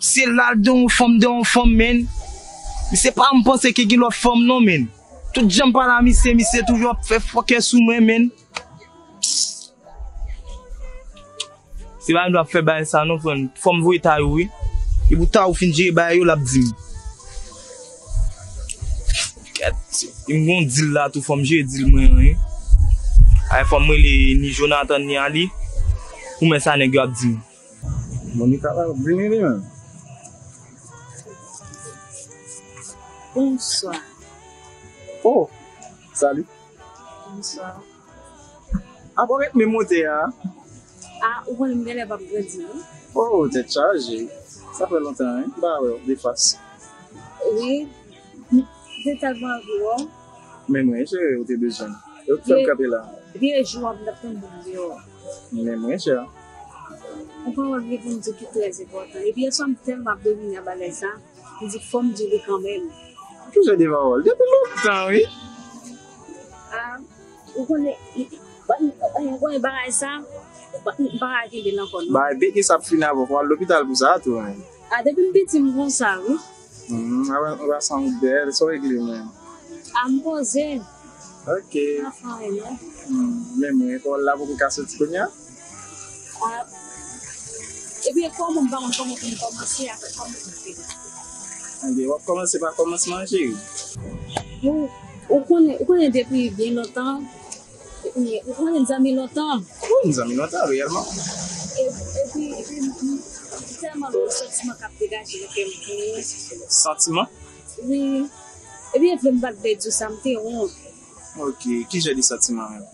Misye la, l de yon fanm, de yon fanm, menn. Misye pa janm panse ke gen lòt fanm, non, menn. Tout jan m pale a misye, misye toujou ap fè fòkè sou mwen, menn. Se pa m dwe ap fè bagay sa non, frè m. Fò m voye ta yo, wi. Epi w ta ou fin jere bagay yo, l ap di m. Kèt, m gon dil la tou, fò m jere dil mwen an, wi. Ay, fò m rele ni Jonathan ni Ali pou m wè sa nèg yo ap di m. Monica pa vini li menm. Bonswa. Oh, salut. Bonswa. Apa w ret menm wotè a? A, ou konnen m genlè p ap grandi, wi. Oh, tèt chaje. Sa fè lontan, wi. M pa wè w de fas. Wi. M te tèlman anvi wè w. Men mwen, cheri, ou te bezwen m. Yo k fè m kanpe la. Vye jou w ap tann pou m deyò. Men mwen, chè. Yon pawòl li pou m di ki trè enpòtan. Epi yè swa m tèlman ap domine a bagay sa, m di fò m di li kanmenm. Toujou de pawòl. Depi lontan, wi. Ah, ou konnen, ou konnen bagay sa, m pa ka kenbe l ankò, non. Bagay betiz sa ap fini avè w, fò w al lopital pou sa tou, men. Ah, depi m piti, m konsa, wi. Hmm, a wè, ou pa sanble bèl, sa w regle menm? Ah, m poze. Ok. M pa fè anyen, non. Hmm, men mwen, kò w la poko ka soti kounye a? Ah. Epi, kòman m pa konn kòman pou m kòmanse avèk kòman m fè? Anben, w ap kòmanse pa kòmansman an, cheri. Ou, ou konnen, ou konnen depi byen lontan, ou konnen zanmi lontan. Wi, n zanmi lontan, reyèlman. E, epi, epi, m, m, m tèlman gen yon santiman k ap degaje nan kè m pou ou. Santiman? Wi. Epi, vle m pa t vle di w sa, m te wont. Ok, ki jan de santiman menm?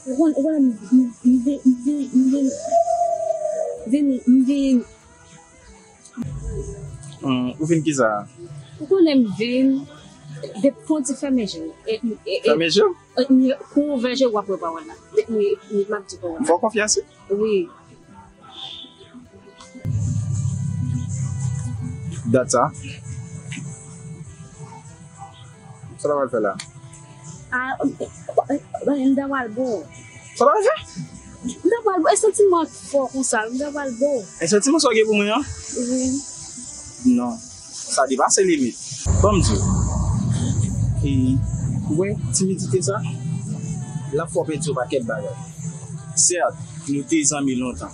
Ou konn, ou konn, m, m, m vin, m vin, m vin, vin, m vin. Hmm, ou vin kisa? Ou konnen m vin, depi fon ti fèmen je w. E, e, e, fèmen je w? E, m, kou ouvè je w, w ap wè pawòl la. Depi m, m, m ap di pawòl la. M fè w konfyans, wi? Wi. Dat sa? Sa w ta pral fè la? Ah, m ta pral bo. Sa w ta pral fè? M ta pral bo. E santiman fò konsa, m ta pral bo. E santiman sa w gen pou mwen an? Wi. Non. Sa depase limit. Ban m di w. E, ou wè, timidite sa, l ap fè w pèdi yon pakèt bagay. Sèt, nou te zanmi lontan.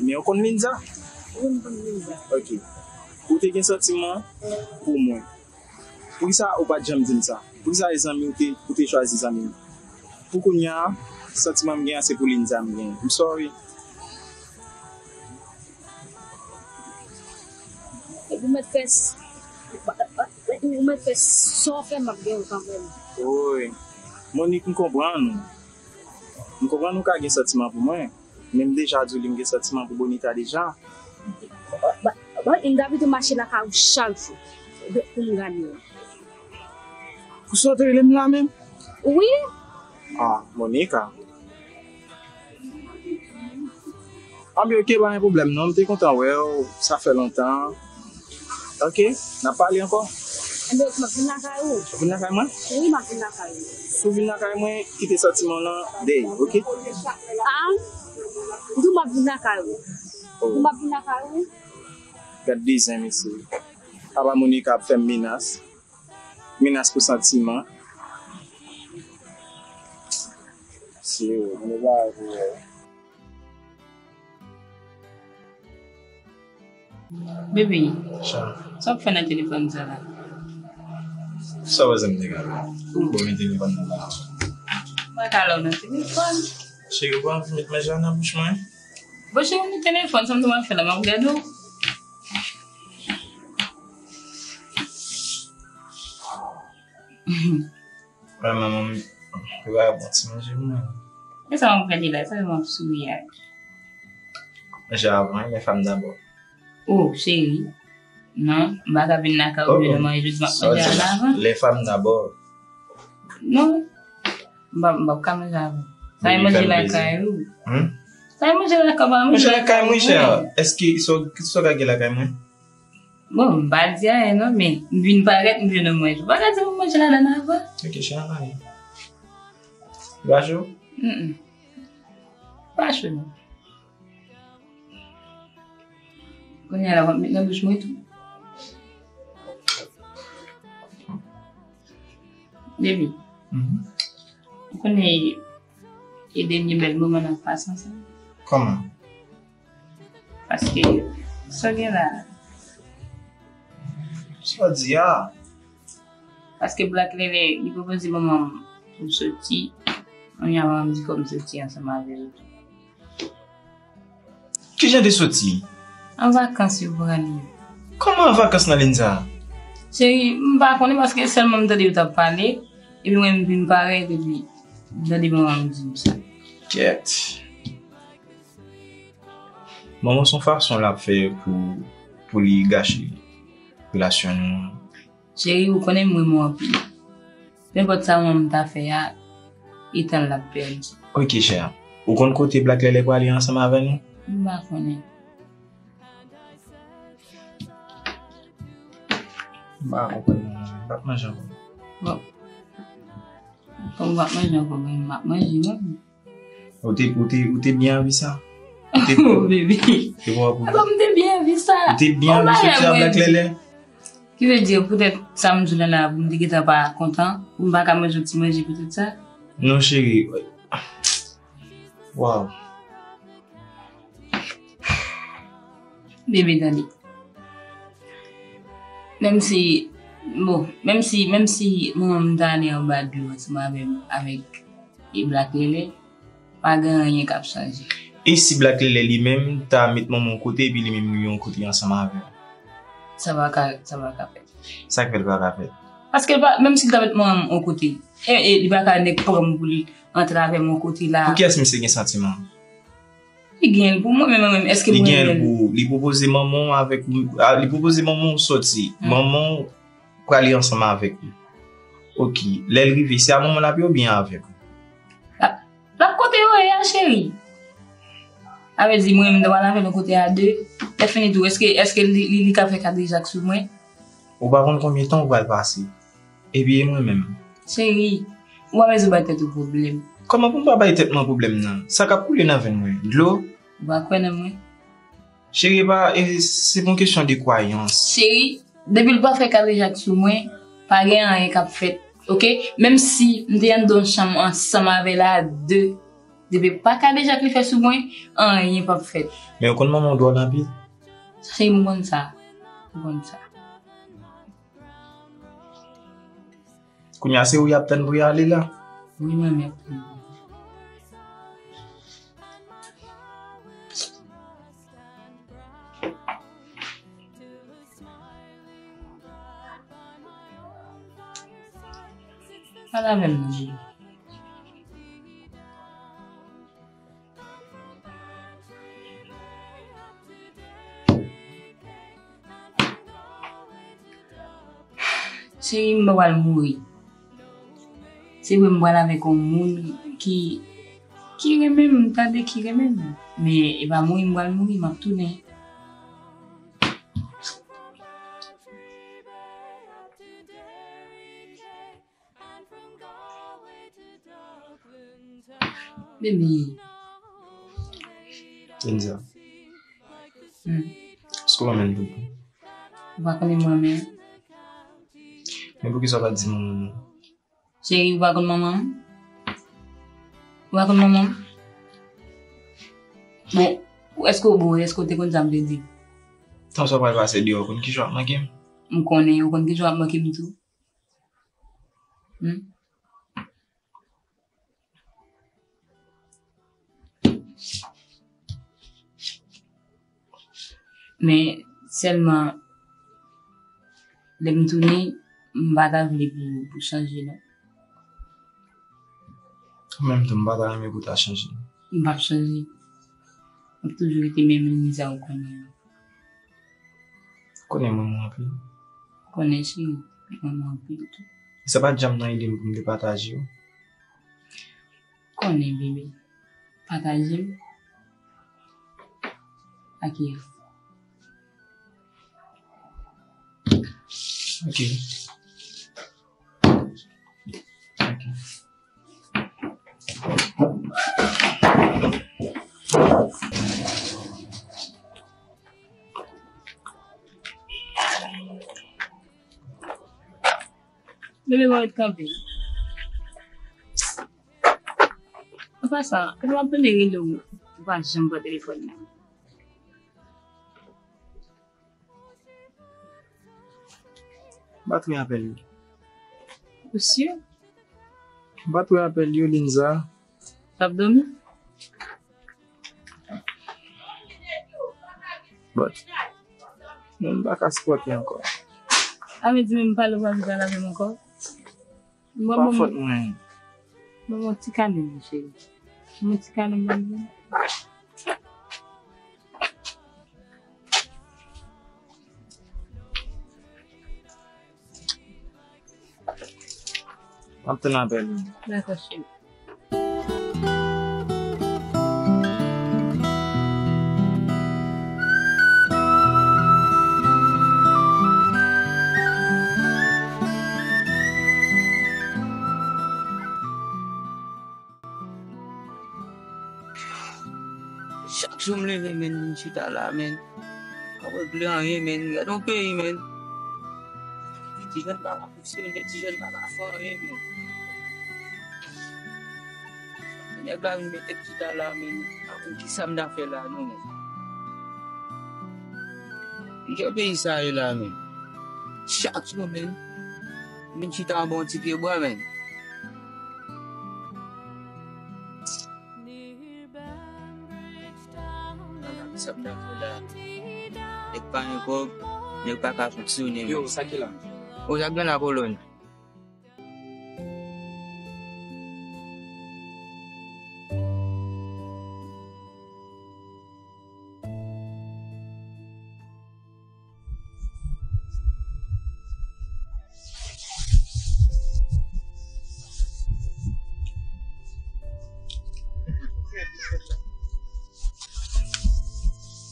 Men ou konn Linda? Wi, m konn Linda. Ok. Ou te gen santiman pou mwen. Poukisa ou pa t janm di m sa? Poukisa e zanmi w te, ou te chwazi zanmi m? Pou kounye a, santiman m gen an se pou Linda m gen. I'm sorry. Epi ou mèt fè s-, ou mèt fè sa w fè m ap gen w kanmenm. Wi. Monique, m konprann ou. M konprann ou ka gen santiman pou mwen. Men m deja di w li m gen santiman pou Bonita deja. Ba, ba, m t ap pito mache lakay ou chak jou pou m gade w. Pou sa w te rele m la menm? Wi. Ah, Monica. Ah, men ok, pa gen pwoblèm non, m te kontan wè w, sa fè lontan. Ok, n ap pale ankò. Enben, m ap vin lakay ou. Ou vin lakay mwen? Wi, m ap vin lakay ou. Si w vin lakay mwen, kite santiman w lan dèyè, ok? Ah, m di w m ap vin lakay ou. Oh. M ap vin lakay ou. Gad de zen, mesye. Apa Monica ap fè m menas. Menas pou santiman. Si, mwen pa pou wè. Baby, sa w ap fè nan telefòn sa la? Sa w panse m te ka fè? Ou bon, men telefòn nan la. Mwen ka lè w nan telefòn. Cheri, ou pa anvi met manje a nan bouch mwen? Bon, cheri, men telefòn, sa m te ap fè la, m ap gade w. Wè, manman m, ou pa bon ti manje pou mwen. E sa m ap gade la, sa m ap souri a. Manje avan, les femmes d'abord. Oh, cheri. Non, m pa ka vin lakay ou, oh, oh, manje, jodi m ap manje a la avan. Les femmes d'abord. Non. M pa, m p ap ka manje avan. Sa e manje lakay ou. Hmm? Sa e manje lakay ou, pa manje lakay mwen, chè. Èske sa w ka gen lakay mwen? Bon, m pa di anyen non, men m vin parèt, m vin nan manje. Ou pa ka di m manje ladan avan. Ok, chè, anyen. Ou pa cho? Mm. Pa cho non. Kounye a la, w ap met nan bouch mwen tou. Baby, mhm, ou konnen e dènye bèl moman n ap pase ansanm? Kòman? Paske, sa w gen la? Sa w di a? Paske Black Lele, li pwopoze manman m pou m soti. Kounye a manman m di fò m soti ansanm avè l. Ki jan de soti? An vakans yo pran li. Kòman an vakans nan liy sa? Cheri, m pa konnen paske sèlman m tande yo t ap pale, epi mwen m vin parèt, epi m tande manman m di m sa. Kèt. Manman se yon fason l ap fè pou, pou li gache relasyon nou an. Cheri, ou konnen m renmen w anpil. Nenpòt sa manman m ta fè a, e tan l ap pèdi. Ok, chè. Ou konn kote Black Lele prale ansanm avè nou? M pa konnen. M pa konprann non, m p ap manje ankò. Bon. Kòm m p ap manje ankò, men m ap manje menm. Ou te, ou te, ou te byen anvi sa? Ou te, oh, bebe. Te bon pou... Kòm m te byen anvi sa. Ou te byen anvi soti a Black Lele? Ki vle di, poutèt sa m di w la, la, pou m te gentan pa kontan, pou m pa ka manje yon ti manje poutèt sa? Non, cheri. Waw. Bebe, tande. Menm si, bon, menm si, menm si manman m ta ale anba dlo ansanm avè m, avèk e Black Lele, pa gen anyen k ap chanje. E si Black Lele li menm ta met manman w kote, epi li menm li yon kote ansanm avè w? Sa pa ka, sa pa ka fèt. Sa k fè l pa ka fèt? Paske l pa, menm si l ta met manman m yon kote, e, e, li pa ka nèk pran m pou li antre avè m yon kote la. Pou kiyès misye gen santiman? Li gen l pou mwen, men mwen menm, èske mwen renmen l? Li gen l pou ou. Li pwopoze manman w avèk ou, a, li pwopoze manman w soti. Hmm. Manman w prale ansanm avèk ou. Ok. Lè l rive, se a manman l ap ye oubyen avèk ou? L ap, l ap kote yo ye a, cheri. Sa vle di, mwen menm, m ta pral avè l yon kote a de. Lè fini tou, èske, èske li, li, li ka fè kadejak sou mwen? Ou pa konn konbyen tan ou pral pase. Epi e mwen menm? Cheri, ou pa bezwen bay tèt ou pwoblèm. Kòman pou m pa bay tèt mwen pwoblèm nan? Sa k ap koule nan venn mwen? Dlo? Ou pa kwè nan mwen? Cheri, e pa, e, se pa yon kesyon de kwayans. Cheri, depi l pa fè kadejak sou mwen, pa gen anyen k ap fèt, oke? Menm si m te anndan yon chanm ansanm avè l a de, depi pa kadejak li fè sou mwen, anyen p ap fèt. Men ou konn manman w dwòl anpil? Cheri, m konn sa. M konn sa. Kounye a se ou y ap tann pou y ale la? Wi, mwen menm. Pale avè m non, bebe. Cheri, m pral mouri. Se vre, m pral avèk yon moun ki, ki renmen m, tande, ki renmen m. Men e pa mouri m pral mouri, m ap tounen. Bebe. Kenza. Hmm. Èske w renmen m tou? Ou pa konnen m renmen w. Men poukisa w pa di manman w non? Cheri, ou pa konn manman m? Ou pa konn manman m? Bon, èske w, bon, èske w te konn sa m te di? Tan sa w pral pase deyò, ou konn kijan w ap manke m? M konnen, ou konn kijan w ap manke m tou. Hmm? Men sèlman, lè m tounen, m pa ta vle pou, pou chanje, non. An menm tan, m pa ta renmen pou w ta chanje. M p ap chanje. M ap toujou rete menm Liniza ou konnen an. Konnen m renmen w anpil. Konnen cheri, m renmen w anpil tou. Sa pa t janm nan ide m pou m te pataje w. Konnen, bebe. Pataje m ak Yves. Ok. Ok. Bebe, mwen ret kanpe. An pasan, epi w ap tande rele w, ou pa janm pran telefòn nan. M pa t wè apèl yo. Ou si? M pa t wè apèl yo, Linza. W ap dòmi? But, mwen m pa ka sipòte ankò. A vle di menm pale w pa vle pale avè m ankò? Bon, pa fòt mwen. Bon, bon, ti kale m, cheri. Bon, ti kale m, bon, bon. M ap tann apèl ou. Dakò, cheri. Jou m leve, men, m chita la, men. M pa regle anyen, men. Gade yon peyi, men. Ti jèn pa ka fonksyone, ti jèn pa ka fè anyen, men. Nèg la vin mete m chita la, men. Pa konn kisa m ta fè la, non, men. Ki jan peyi sa ye la, men? Chak jou, men. M vin chita anba yon ti pye bwa, men. Sa m ta fè la? Nèg pa gen kòb, nèg pa ka fonksyone, men. Yo, sa ki la? O, sa k gen la, kolòn?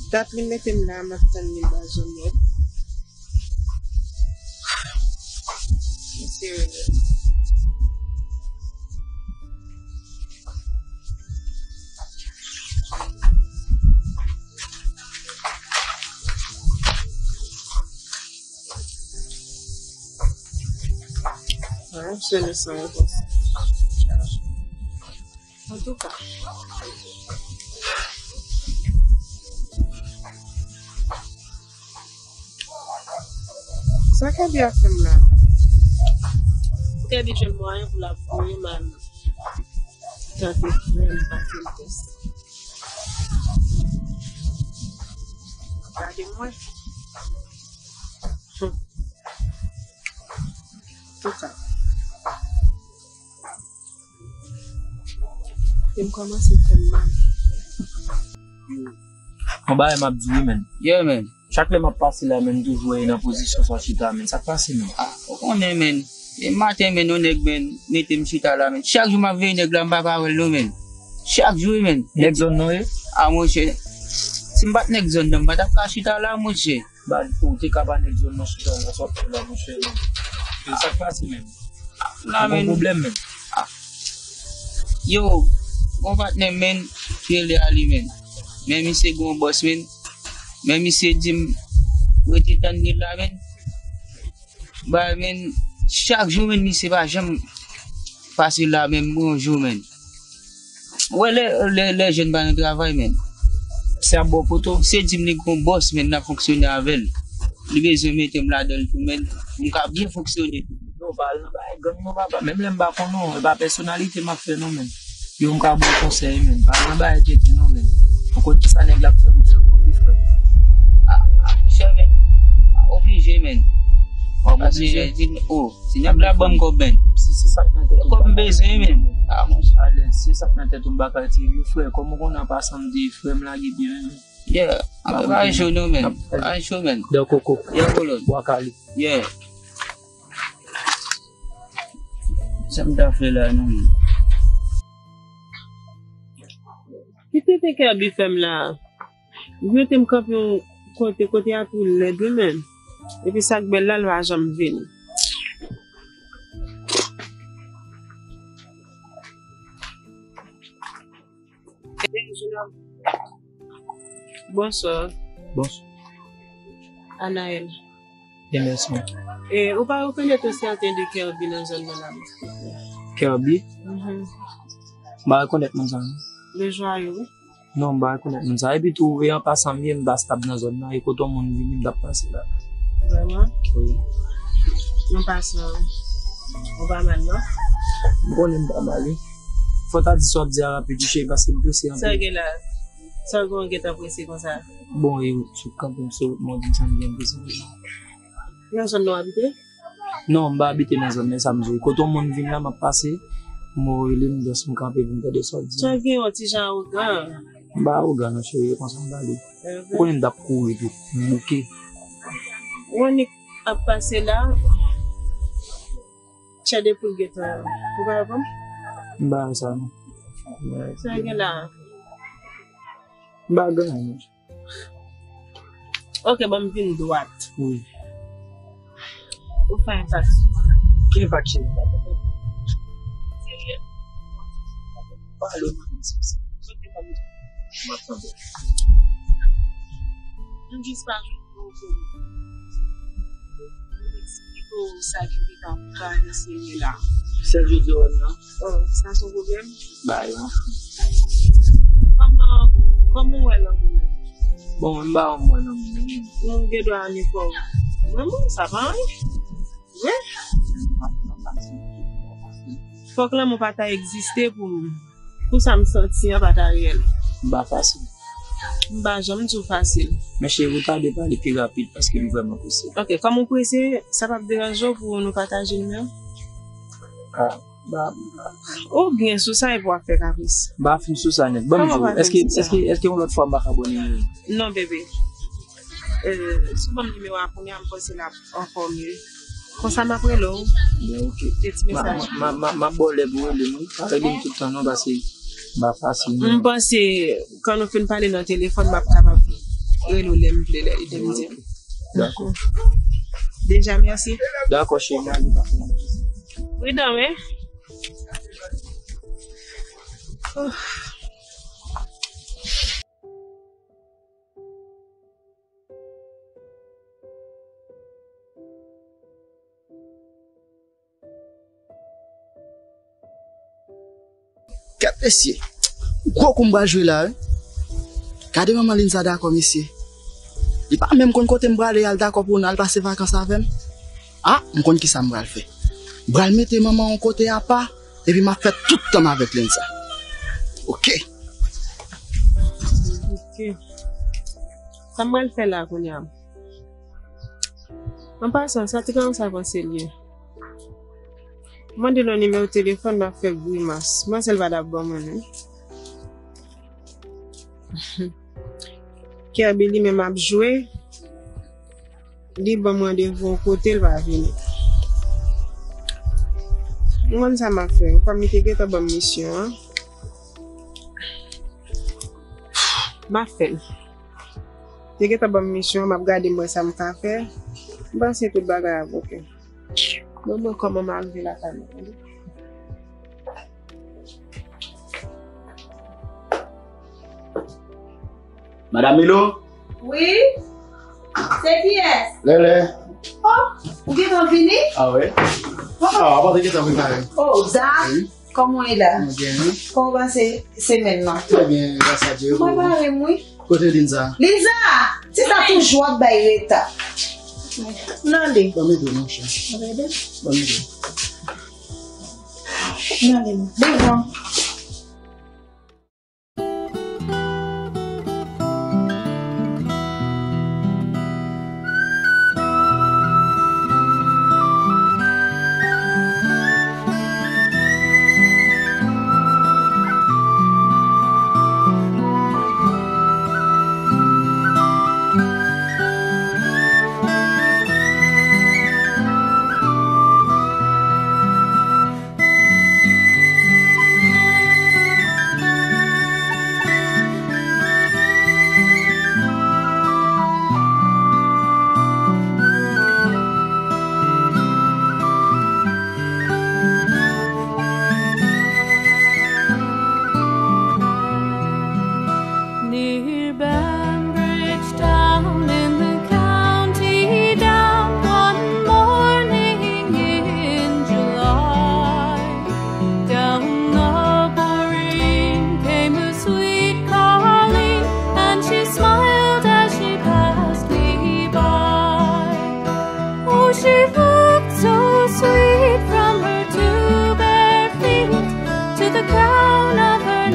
Dat li mete m la, m ap tann li ba zòn yo. Mesye, An, se nou san repons. Antouka, sa Kèbi ap fè m la? Kèbi jwenn mwayen pou l ap voye m al tante frè m pase l tès. Gade mwen. Antouka. E m kòmanse fè m mal. Yon bagay m ap di wi, men. Yeah, men. Chak lè m ap pase la, men, m toujou wè nan pozisyon sa w chita, men. Sa k pase, men? Ah, ou konnen, men. E maten, men, yon nèg, men, mete m chita la, men. Chak jou m ap veye nèg la, m pa ka wè l, non, men. Chak jou, wi, men. Nèg zòn nan, wi? Ah, monchè. Si m pa t nèg zòn nan, m pa t ap ka chita la, monchè. Ba, ou te ka pa nèg zòn nan chita la, sa w ap fè la, monchè, men. Sa k pase, men? La, men. Ou gen pwoblèm, men. Ah. Yo, gon patnè m, men, ki rele Ali, men. Men misye gon bòs, men. Men misye di m rete tann li la, men. Ba, men, chak jou, men, misye pa janm pase la, men, yon jou, men. Ou wè lè, lè, lè jèn pa nan travay, men. Se ap ba w poto. Se di m li gon bòs, men, n ap fonksyone avè l. Li bezwen mete m ladan l tou, men. M ka byen fonksyone tou. Non, pa al nan bagay gang non, papa. Menm lè m pa konnen w, e pa pèsonalite m ap fè non, men. Yo, m ka ba w konsèy, men. Pa al nan bagay tenten non, men. Ou konn kisa nèg la ap fè pou fè pou li, frè. Ah, ah, monchè, men. Oblije, men. W ap oblije. Paske, di m, oh, si nèg la ban m kòb, men. Si se sa k nan tèt ou, kòb m bezwen, men. Ah, monchè. Alèz, se sa k nan tèt ou, m pa ka tire, frè. Kòm ou konnen an pasan m di frè m lage pye, men. Yeah, ap al cho non, men. Al cho, men. Dan koko. Yeah, kolòn. Bwa kale. Yeah. Sa m ta fè la, non, men? Ki tenten Kèbi fè m la? Li mete m kanpe yon kote, kote a tou lèd, wi, men. Epi sa k bèl la, l pa janm vini. Bonswa. Bonswa. Anaël. Byen, mèsi. E, ou pa rekonèt yon sèten de Kerby nan zòn nan la, men? Kerby? Mhm. M pa rekonèt moun sa, non. Le Joyeux, wi. Non, m pa rekonèt moun sa. Epi tou, e an pasan m ye, m pa stab nan zòn nan. E kote yon moun vini, m t ap pase la. Vrèman? Wi. An pasan, ou pa mal, non? M konnen m pa mal, wi. Fò w ta di sa w ap di a rapid, wi, cheri, paske m prese anpil. Sa gen la? Sa gen w gentan prese konsa? Bon, e sou kanpe m sou wout mwen, di m sa m gen prese konsa. Nan zòn nan w abite? Non, m pa abite nan zòn nan, sa m di w. Kote yon moun vin la, m ap pase, m rele m, jis m kanpe pou m tande sa w di. Sa gen yon ti jan awogan. M pa awogan non, cheri, e konsa m pale. Mhm. Ou konnen m t ap kouri tou, m bouke. Yon nèg ap pase la, tchè de poul gentan. Ou pa konprann? M pa wè sa non. Sa gen la? M pa gen anyen non. Ok, ban m vin dwat. Wi. Ou fè enpak sou mwen. Ki enpak, cheri? Serye? Pale mwen. M ap tande. M jis pa jwenn bon kote. M eksplike w sa ki te ka travèse m la. Sèl jodi a w wè m nan? Oh, sa se yon pwoblèm? Ba yo. Kòman, kòman w wè lanmou menm? Bon, mwen m pa wè m wè lanmou menm. Nou gen dwa renmen kò w. Mwen, bon, sa pa anyen. Vre? Fòk lanmou pa ta egziste pou m, pou sa m santi an pa ta reyèl. M pa fasil. M pa janm di w fasil. Men cheri, ou ta dwe pale pi rapid paske m vrèman prese. Ok, kòm ou prese, sa p ap deranje w pou nou pataje nimewo? Ah, ba, ba. Ou gen sou sa epi w ap fè kapris. M pa fin sou sa nèt. Ban m di w, èske, èske, èske yon lòt fwa m pa ka ba w nimewo? Non, bebe. Euh, si w ban m nimewo a kounye a, m panse l ap ankò mye. Konsa m ap rele w. Bon, ok. Yon ti mesaj. M a, m a, m a, m ap ba w lè pou w rele m, wi. Pa rele m tout tan non, paske m pa fasil non. M panse, kan nou fin pale nan telefòn, m ap kapab rele w lè m vle, lè, lè m di. Dakò. Deja, mèsi. Dakò, cheri, m ale, pa fè anyen. Pridan, wi. Kèt mesye, gwo kou m pral jwe la, wi. Gade manman Linza dakò, mesye. Li pa menm konn kote m prale, al dakò pou n al pase vakans avè m. Ah, m konn kisa m pral fè. M pral mete manman yon kote apa, epi m ap fè tout tan m avèk Linza. Ok. Ok. Sa m pral fè la kounye a? An pasan, sa ti kòmanse ap panse l ye. Mande l yon nimewo telefòn, m ap fè grimas. Mwen, sèl pa t ap ban mwen, non. Kirby li menm ap jwe. Li ban m randevou yon kote, l pa vini. M konn sa m ap fè. Kòm li te gentan ban m misyon an, m ap fè l. Te gentan ban m misyon, m ap gade m wè sa m ka fè. M panse tout bagay ap oke. Bon, mwen kòman m arive lakay mwen, tande. Madam Milo? Wi? Se kiyès? Lele. Oh, ou gentan vini? Ah wi. Oh. Ah, w ap gentan prepare. Oh, Zak. Wi. Kòman w ye la? Mwen byen, wi. Kòman w pase semèn nan? Trè byen, gras a Dye. Mwen pare m, wi. Kote Linza? Linza! Tita toujou ap bay reta. N ale. Ban m ede w, monchè. Ban m ede w. N ale, non. Devan. Near Banbridge Town in the County Down, one morning in July, down the boreen came a sweet colleen, and she smiled as she passed me by. Oh, she looked so sweet from her two bare feet to the crown of her